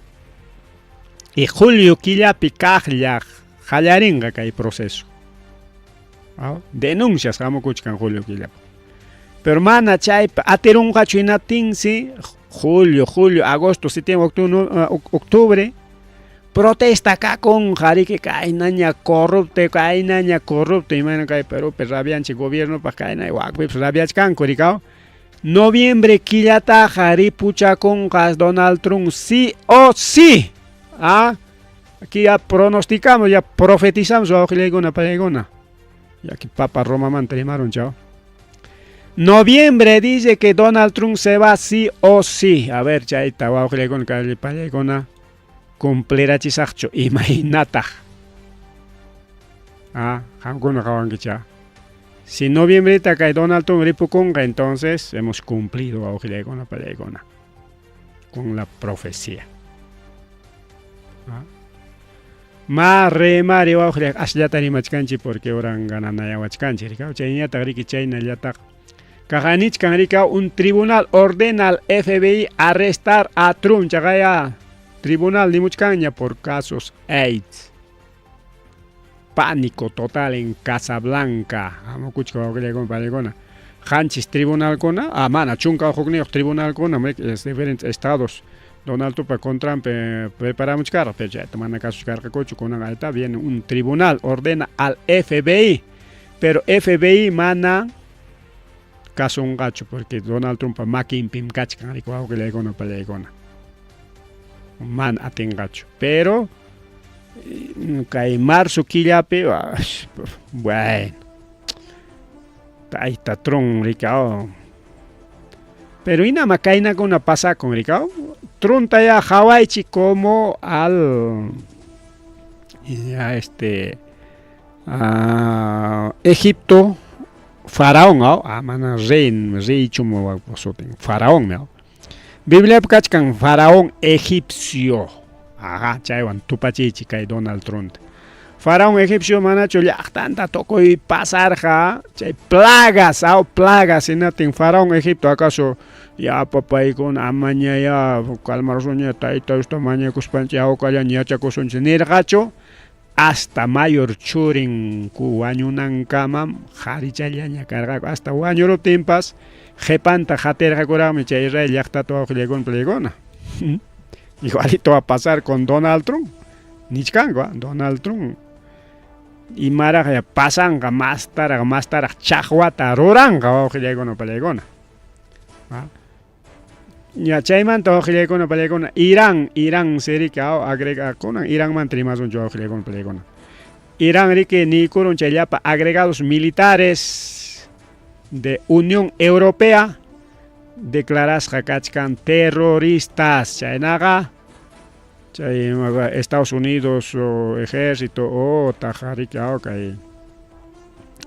y julio killapi kaqlla qallarinqa kay proceso. Denuncias hamukuchkan julio killapi. Pero mana chaypa atirunqachu hinaptinsi julio, julio, agosto, septiembre, octubre protesta kakunqa riki kaynaña corrupto, kaynaña corrupto imayna kay Perupi rabianchik gobiernopaq kayna wakpipas rabiachkanku rikaw. Noviembre killataqa ripuchakunqa Donald Trump sí o sí. Ah, aquí ya pronosticamos, ya profetizamos wawqillaykuna pallaykuna. Y aquí Papa Romamanta rimarun chao. Noviembre dice que Donald Trump se va sí o sí. A ver, chayta wawqillaykuna pallaykuna cumplirachisaqchu imaynataq. Ah, qamkuna qawankichá. Si noviembreta kay Donald Trump ripukunqa, entonces hemos cumplido wawqillaykuna pallaykuna con la profecía. Ah. Ma rimari wawqillay asllata rimachkanchik porque oran gananayawachkanchik rikaw chayñataq riki chaynallataq kaqanichkan rikaw un tribunal ordena al FBI arrestar a Trump chaqaya tribunal nimuchkanña por casos AIDS. Pánico total en Casablanca. Hamukuchka wawqillaykuna pallaykuna. Qanchis tribunalkuna, ah mana chunka hukniyuq tribunalkuna diferentes estados Donald Trump contranpi preparamuchkarqa, pero chayta mana kasuchkarqakuchu. Kunan ahí viene un tribunal, ordena al FBI, pero FBI mana kasunqachu porque Donald Trump makinpim kachkan riki wawqillaykuna pallaykuna. Mana atinqachu. Pero kay marzo killapi, bueno, tayta Trump rikaw. Pero inama kaynakuna pasakun rikaw. Trump ya qawaychik como al ya este Egipto faraón ah mana rey rey chumu sutin faraón Bibliapi kachkan faraón egipcio. Ajá, chaywan tupachiychik kay Donald Trump. Faraón egipcio manachu llaqtanta tukuy pasarqa chay plagas, aw plagas hinaptin Faraón Egipto acaso ya papaykuna amañayá calmarusunña tayta Diosta mañakuspanchik hawkallaña yachakusunchik nirqachu? Hasta mayor churinku wañunankamam qarichallaña karqaku, hasta wañuruptinpas qepanta qatirqakuraqmi chay Israel llaqtata wawqillaykuna playkuna. Igualito va a pasar con Donald Trump. Nichkanku, Donald Trump imaraq ya pasanqa mastaraq mastaraq chaqwata ruranqa wawqillaykuna pallaykuna. Ña chaymanta wawqillaykuna pallaykuna Irán, Irán sirika agregakunan Iranmanta rimasunchu wawqillaykuna pallaykuna. Irán riki niykurun chay llapa agregados militares de Unión Europea declarasqa kachkan terroristas chaynaqa chay Estados Unidos o ejército otaq riki kay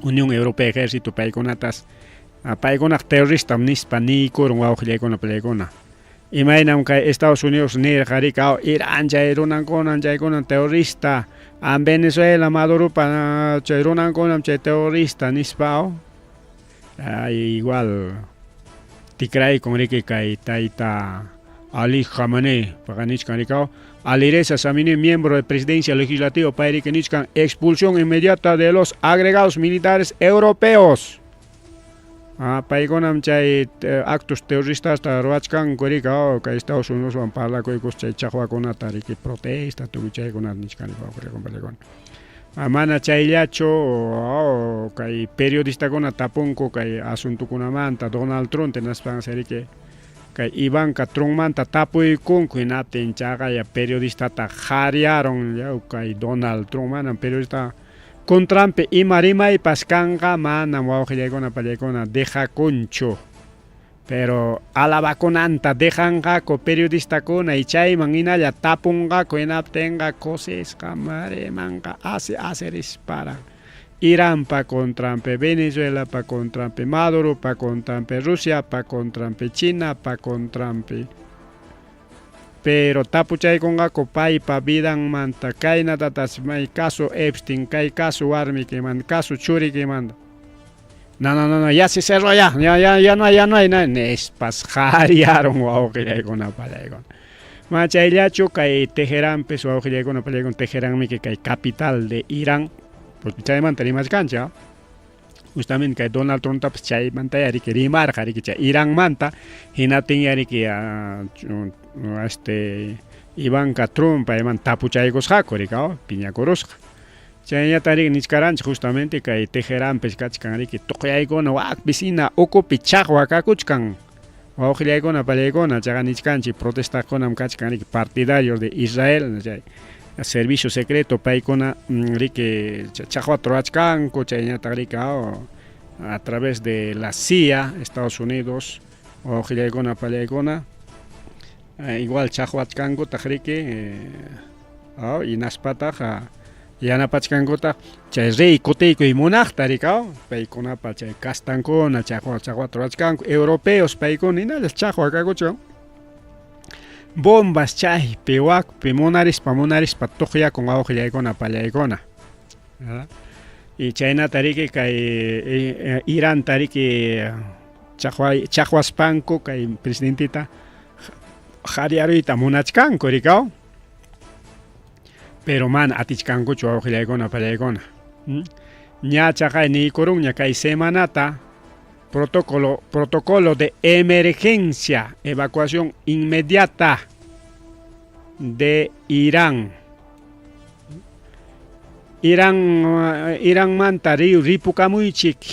Unión Europea ejército paykunatas paykunaq terroristam nispa niykurun wawqillaykuna pallaykuna. Imaynam kay Estados Unidos nirqa riki Irán chay runankunam chaykunam terrorista, a Venezuela Maduropa chay runankunam chay terrorista nispa igual tikraykun riki kay tayta Ali Khamenei paqanichkan rikaw Alireza Samini, miembro de Presidencia Legislativa, pay riki nichkan expulsión inmediata de los agregados militares europeos. Paykunam chay actos terroristasta ruwachkanku rika kay Estados Unidoswan parlakuykus chay chaqwakunata riki protesta tukuy chaykunata nichkani wawqillaykuna. Mana chayllachu kay periodistakuna tapunku kay asuntokunamanta Donald Trump hinaspansi riki kay Ivanka Trumpmanta tapuykunku hinaptin chaqaya periodistata qhariyarun yaw kay Donald Trump manam periodista contranpi ima rimaypas kanqa manam wawqillaykuna pallaykuna dejakunchu. Pero alabakunanta dejanqaku periodistakuna y chayman hinalla tapunqaku hinaptinqa kusisqa rimanqa asi asirisparaq Iranpa contranpi, Venezuelapa contranpi, Maduropa contranpi, Rusiapa contranpi, Chinapa contranpi. Pero tapuchaykunqaku paypa vidanmanta kaynatatas may caso Epstein, kay caso warmikimanta, caso churikimanta. No, no, no, no, ya se cerró ya, ya, ya, ya no hay, ya no hay, no, nispas qhariyarun wawqillaykuna pallaykuna. Ma chayllachu kay Teheranpis wawqillaykuna pallaykuna Teheranmi kay capital de Irán, porque chaymanta rimachkanchik, justamente kay Donald Trumptapas chaymanta riki rimarqa riki chay Iranmanta hinaptin riki este Ivanka Trump payman tapuchaykusqaku riki piñakurusqa. Chayñata riki nichkaranchik justamente kay Teheranpis kachkan riki tuqyaykuna wakpis hina ukupi chaqwa kakuchkan wawqillaykuna pallaykuna chaqa nichkanchik protestaqkunam kachkan riki partidarios de Israel chay servicio secreto paykuna riki chaqwata ruwachkanku chayñataq riki a través de la CIA Estados Unidos wawqillaykuna pallaykuna igual chaqwachkankutaq riki hinaspataq yanapachkankutaq chay rey kutiykuy munaqta rikaw paykunapa chay castankuna chaqwa chaqwata ruwachkanku europeos paykuna hinallas chaqwa kakuchkan bombas chaypi wakpi munarispa munarispa tuqyakun wawqillaykuna pallaykuna. Y chaynata riki kay Iranta riki chaqwaspanku kay presidentita qhariyaruyta munachkanku rikaw. Pero mana atichkankuchu wawqillaykuna pallaykuna. Ña chaqay niykurunña kay semanata protocolo de emergencia, evacuación inmediata de Irán. Iranmanta ripukamuychik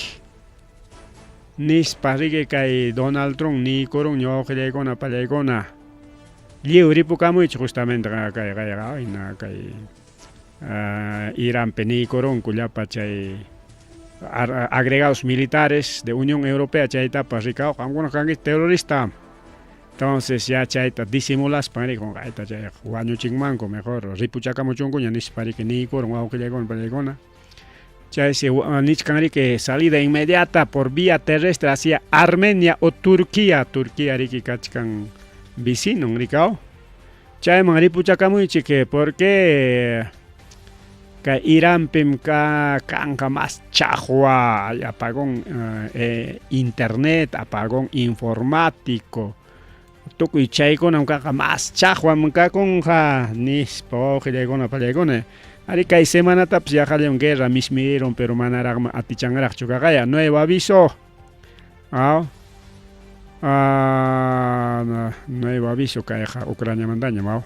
nispa riki kay Donald Trump niykurunña wawqillaykuna pallaykuna. Lliw ripukamuychik justamente kay kay kay Iranpi niykurunku llapa chay agregados militares de Unión Europea chaytapas rikaw qamkuna kankichik terrorista. Entonces ya chayta disimulaspan riki qunqayta chay wañuchinmanku mejor ripuchakamuchunkuña nispa riki niykurun wawqillaykuna pallaykuna. Chaysi nichkan riki salida inmediata por vía terrestre hacia Armenia o Turquía. Turquía riki kachkan vecinon rikaw. Chayman ripuchakamuychik porque Kay Iranpim ka kanqa mas chaqwa, apagón internet, apagón informático. Tukuy chaykunam kanqa mas chaqwam kakunqa nispa wawqillaykuna pallaykuna. Ari kay semanatapas yaqallam guerra mismirirun pero manaraqmi atichanraqchu kaqaya. Nuevo aviso. Aw. Ah, nuevo aviso kayqa Ucraniamantañam aw.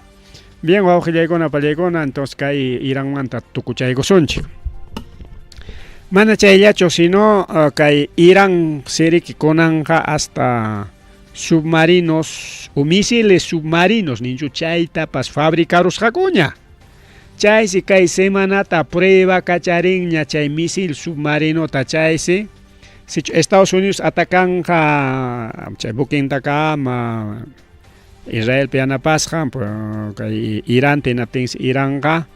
Bien wawqillaykuna pallaykuna, entonces kay Iranmanta tukuchaykusunchik. Mana chayllachu, sino kay Irán siriki kunanqa hasta submarinos o misiles submarinos ninchu chaytapas fabricarusqakuña. Chaysi kay semanata prueba kacharinña chay misil submarinota chaysi sichu Estados Unidos atacanqa chay buquintakama Israelpa yanapasqan kay Iranta hinaptinsi Iranqa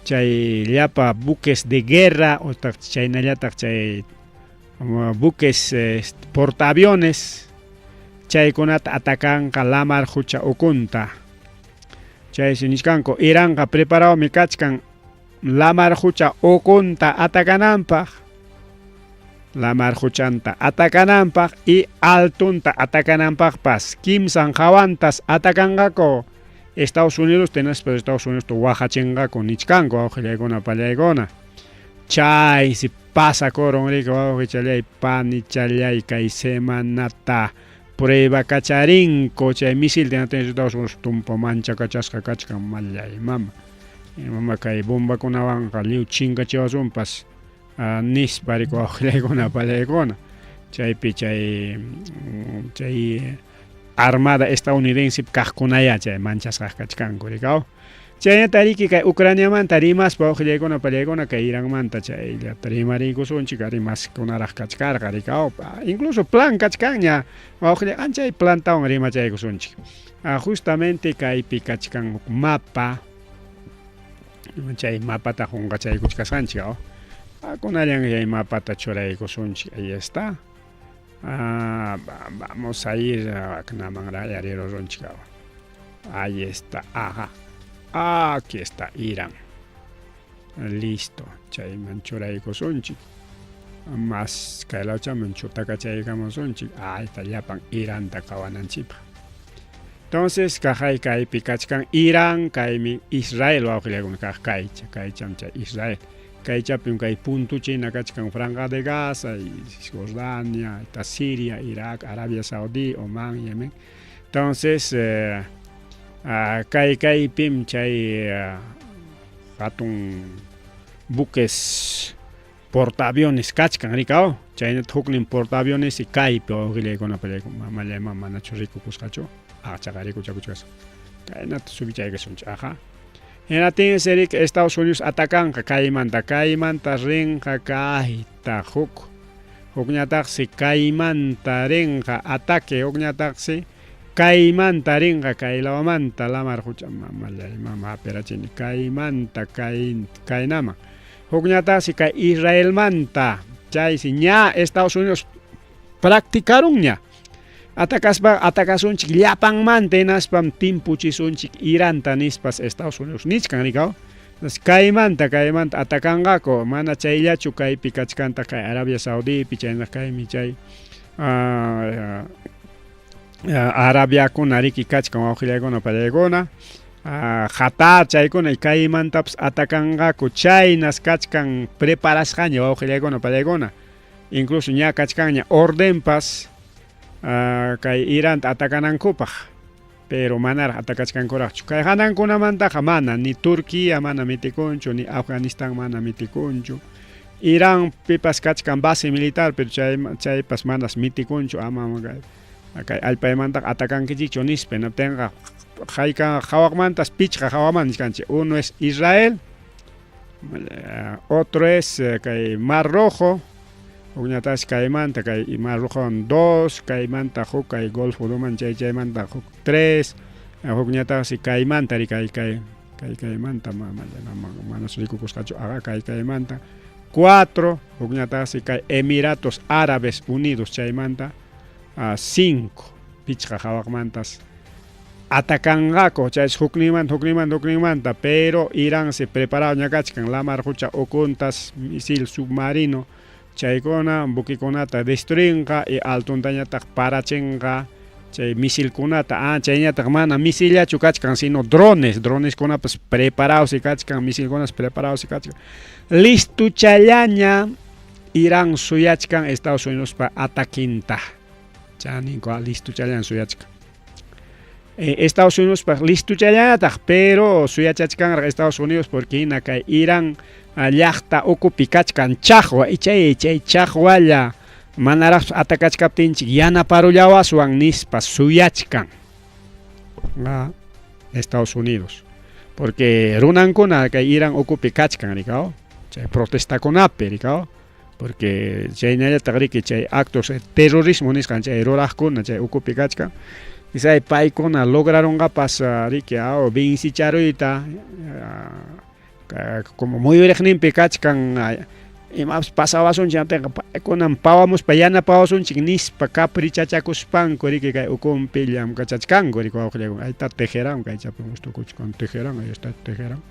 chay llapa buques de guerra otaq chaynallataq chay buques portaaviones chaykunata atacanqa lamar hucha ukunta. Chaysi nichkanku Iranqa preparadumi kachkan lamar hucha ukunta atacananpaq, lamar huchanta atacananpaq y altunta atacananpaqpas kimsan hawantas atacanqaku Estados Unidos hinaspa Estados Unidos waqachinqaku nichkanku wawqillaykuna pallaykuna. Chaysi pasakurun riki wawqichallay panichallay kay semanata prueba kacharinku chay misil Estados Unidos tumpa manchakachasqa kachkan mallay mama. Mama kay bombakunawanqa lliw chinkachiwasunpas nispa riki wawqillaykuna pallaykuna. Chaypi chay chay armada estadounidense kaqkunaya chay manchasqa kachkanku rikaw. Chaynata riki kay Ucraniamanta rimaspa wawqillaykuna pallaykuna kay Iranmanta chayllata rimariykusunchik ari maskunaraq kachkarqa rikaw. Incluso plan kachkanña wawqillay anchay plantawan rimachaykusunchik. Justamente kaypi kachkan huk mapa chay mapata qunqachaykuchkasqanchik aw. Kunallan chay mapata churaykusunchik ahí está. Vamos a ir aknamanraq yarirurunchik aw. Ahí está, ajá. Aquí está Irán. Listo, chayman churaykusunchik. Mas kay lawchaman chutakachaykamusunchik. Ahí está llapan Iranta qawananchikpaq. Entonces, kaqay kaypi kachkan Irán, kaymi Israel wawqillaykuna kaq kaycha, kaycham chay Israel. Kaychapim kay puntuchina kachkan Franja de Gaza, Cisjordania, está Siria, Irak, Arabia Saudí, Omán, Yemen. Entonces, kay kaypim chay hatun buques portaaviones kachkan rikaw. Chaynata huknin portaaviones kaypi wawqillaykuna pallaykuna mamallay manachu rikukusqachu achaqa rikuchakuchkasqa. Kaynata subichaykasunchik aja. Hinaptinsi riki Estados Unidos atacanqa kaymanta, kaymanta rinqa kayta huk. Hukñataqsi kaymanta rinqa ataque, hukñataqsi kaymanta rinqa kay lawmanta lamar hucha mamallay mama hapirachini kaymanta kay kaynaman. Hukñataqsi kay Israelmanta chaysi ña Estados Unidos practicarunña. Atakaspa atakasunchik llapanmanta hinaspam timpuchisunchik Iranta nispas Estados Unidos nichkan rikaw. Kaymanta kaymanta atakanqaku mana chayllachu kaypi kachkanta kay Arabia Saudipi chaynaq kaymi chay Arabiakuna riki kachkan wawqillaykuna pallaykuna Qatar chaykuna kaymantapas atakanqaku chaynas kachkan preparasqaña wawqillaykuna pallaykuna. Incluso ña kachkanña ordenpas kay Iranta atakanankupaq, pero manaraq atakachkankuraqchu. Kay hanankunamantaqa mana, ni Turquía mana mitikunchu, ni Afganistán mana mitikunchu. Irán pipas kachkan base militar, pero chay chaypas manas mitikunchu, ama kay allpaymantaqa atakankichikchu nispa. Hinaptinqa hayka hawaqmantas pichqa hawaman nichkanchik. Uno es Israel, otro es kay Mar Rojo, hukñataqsi kaymanta kay Mar Rojowan dos, kaymanta huk kay Golfo de Omán chay chaymanta huk tres, hukñataqsi kaymanta ri kay kay kay kaymanta manas rikukusqachu aqa kay kaymanta cuatro, hukñataqsi kay Emiratos Árabes Unidos chaymanta cinco, pichqa hawaqmantas. Atacanqaku chaysi hukninmanta hukninmanta hukninmanta pero Iransi preparadoña kachkan lamar qucha ukuntas misil submarino chaykuna buquekunata destruinqa y altontañataq parachinqa chay misilkunata ah chayñataq mana misillachu kachkan sino drones droneskunapas preparadosi kachkan misilkunas preparadosi kachkan listochallaña Irán suyachkan Estados Unidospa ataquinta chaninku listochallaña suyachkan Estados Unidospaq listochallañataq pero suyachachkanraq Estados Unidos porque hina kay Irán llaqta ukupi kachkan chaqwa ichay chay chaqwalla manaraqpas atacachkaptinchik yanaparullawaswan nispa suyachkan Estados Unidos porque runankuna kay Irán ukupi kachkan rikaw chay protestakunapi rikaw porque chaynallataq riki chay actos terrorismo nisqan chay ruraqkuna chay ukupi kachkan chay paykuna lograrunqapas riki aw vencicharuyta como muyuriqninpi kachkan imapas pasawasunchik hinaptinqa paykunam pawamuspa yanapawasunchik nispa caprichachakuspanku riki kay ukunpi llamkachachkanku riki wawqillaykuna ahí está Teherán kaychapi mustukuchkan Teherán ahí está Teherán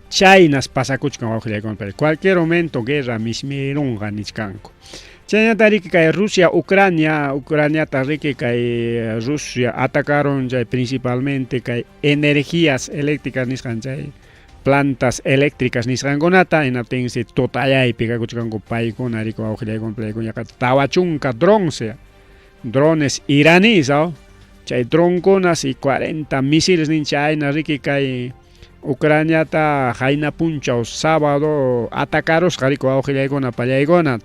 chaynas pasakuchkan wawqillaykuna pero cualquier momento guerra mismirunqa nichkanku chaynata riki kay Rusia Ucrania Ucraniata riki kay Rusia atacaron chay principalmente kay energías eléctricas nisqan chay plantas eléctricas nisqankunata hinaptinsi tutallaypi kakuchkanku paykuna riki wawqillaykuna paykuna yaqa 40 drones drones iraníes aw chay dronkunas y 40 misiles nin chayna riki kay Ucraniata qayna punchaw sábado atacarusqa riki wawqillaykuna pallaykuna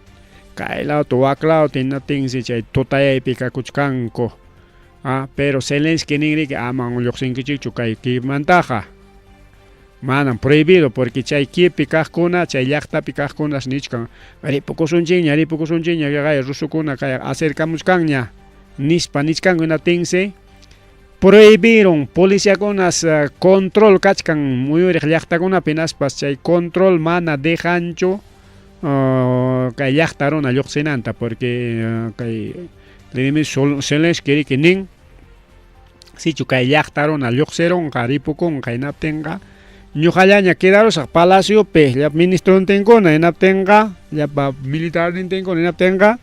kay lawta wak lawta hinaptinsi chay tutayaypi kakuchkanku ah pero Zelensky nin riki aman lluqsinkichikchu kay Kievmantaqa manam prohibido porque chay Kievpi kaqkuna chay llaqtapi kaqkunas nichkan ripukusunchikña ripukusunchikña kay rusukuna kay acercamuchkanña nispa nichkanku hinaptinsi prohibirun policiakunas control kachkan muyuriq llaqtakunapi hinaspas chay control mana dejanchu kay llaqta runa lluqsinanta porque kay Vladimir Zelensky riki nin sichu kay llaqta runa lluqsirunqa ripukunqa hinaptinqa ñuqallaña quedarusaq palaciopi llapa ministrontinkuna hinaptinqa llapa militarnintinkuna hinaptinqa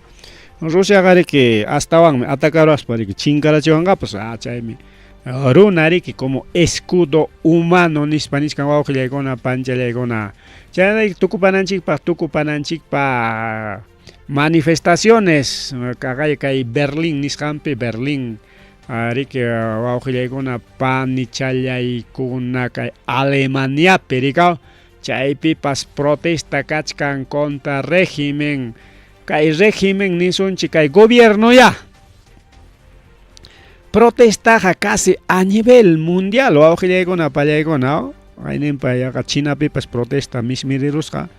Rusiaqa riki astawanmi atacaruwaspa riki chinkarachiwanqapas ah chaymi runa riki como escudo humano nispa nichkan wawqillaykuna panchallaykuna chaynataq tukupananchikpaq tukupananchikpaq manifestaciones kaqay kay Berlín nisqanpi Berlín riki wawqillaykuna panichallaykuna kay Alemaniapi rikaw chaypipas protesta kachkan contra régimen kay régimen nisunchik kay gobierno ya protestaqa casi a nivel mundial wawqillaykuna pallaykuna ayninpa yaqa Chinapipas protesta mismirirusqa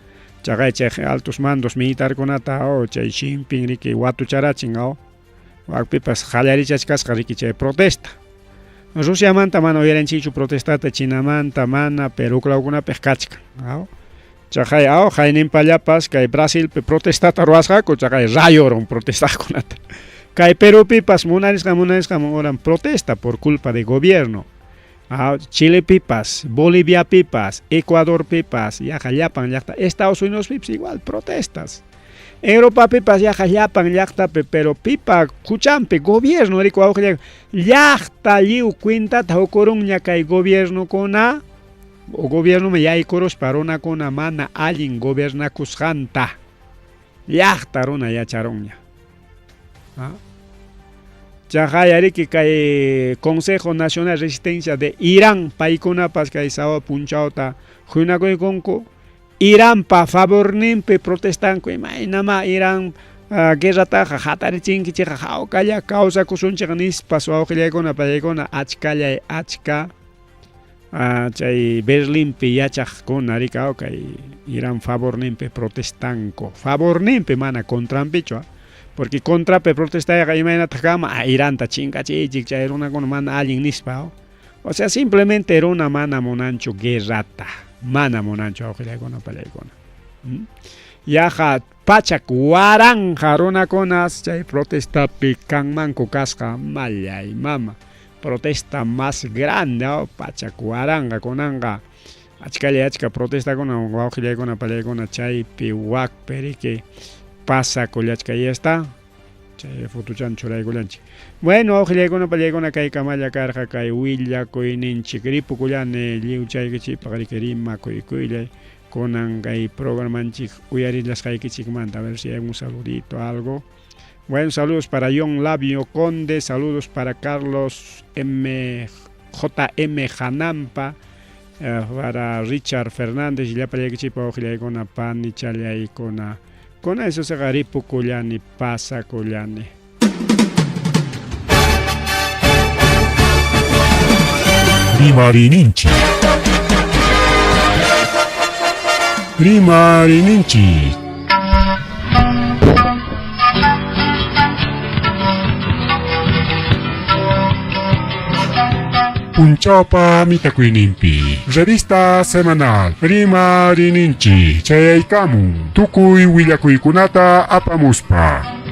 chaqay chay altos mandos militarkunata chay Xi Jinping riki watucharachin wakpipas qallarichachkasqa riki chay protesta Rusiamanta mana uyarinchikchu protestata Chinamanta mana pero huk lawkunapiq kachkan chaqay qayninpallapas kay Brasilpi protestata ruwasqaku chaqay rayorun protestaqkunata kay Perupipas munarisqan munarisqan oran protesta por culpa de gobierno Chilepipas Boliviapipas Ecuadorpipas yaqa llapan llaqta Estados Unidospipas igual protestas Europapipas yaqa llapan llaqtapi pero pipa huchanpi gobierno riki wawqillay llaqta lliw cuentata hukurunña kay gobiernokuna o gobiernoman yaykuruspa runakuna mana allin gobernakusqanta llaqta runa yacharunña chaqay riki kay Consejo Nacional de Resistencia de Irán paykunapas kay sábado punchawta huñunakuykunku Iranpa favorninpi protestanku imaynamá Irán guerrataqa hatarichinkichikqa hawkalla kawsakusunchik nispas wawqillaykuna pallaykuna achkallay achka chay Berlinpi yachaqkuna riki kay Irán favorninpi protestanku favorninpi mana contranpichu porque contrapi protestayqa imaynataq kanman Iranta chinkachiychik chay runakuna mana allin nispa o sea simplemente runa mana munanchu guerrata mana munanchu wawqillaykuna pallaykuna yaqa 100,000 runakunas chay protestapi kanmanku kasqa mallay mama. protesta más grande, 100,000 kunanqa achkalla achka protestakuna wawqillaykuna pallaykuna chaypi wakpi riki pasakullachka y está chay fotuchan churaykullanchik. Bueno, wawqillaykuna pallaykuna kay kamalla karqa kay willakuyninchik ripukullani lliwchaykichikpaq riki rimakuykullay kunan kay programanchik uyarillasqaykichikmanta, a ver si hay un saludito, algo. Bueno, saludos para John Labio Conde, saludos para Carlos M. J.M. Janampa, para Richard Fernández, y llapallaykichikpa wawqillaykuna panichallaykuna. Con eso se ripukullani, pasakullani. Rimarininchik. Rimarininchik. Punchawpa mitakuyninpi. Revista semanal Rimarininchik chayaykamun tukuy willakuykunata apamuspa.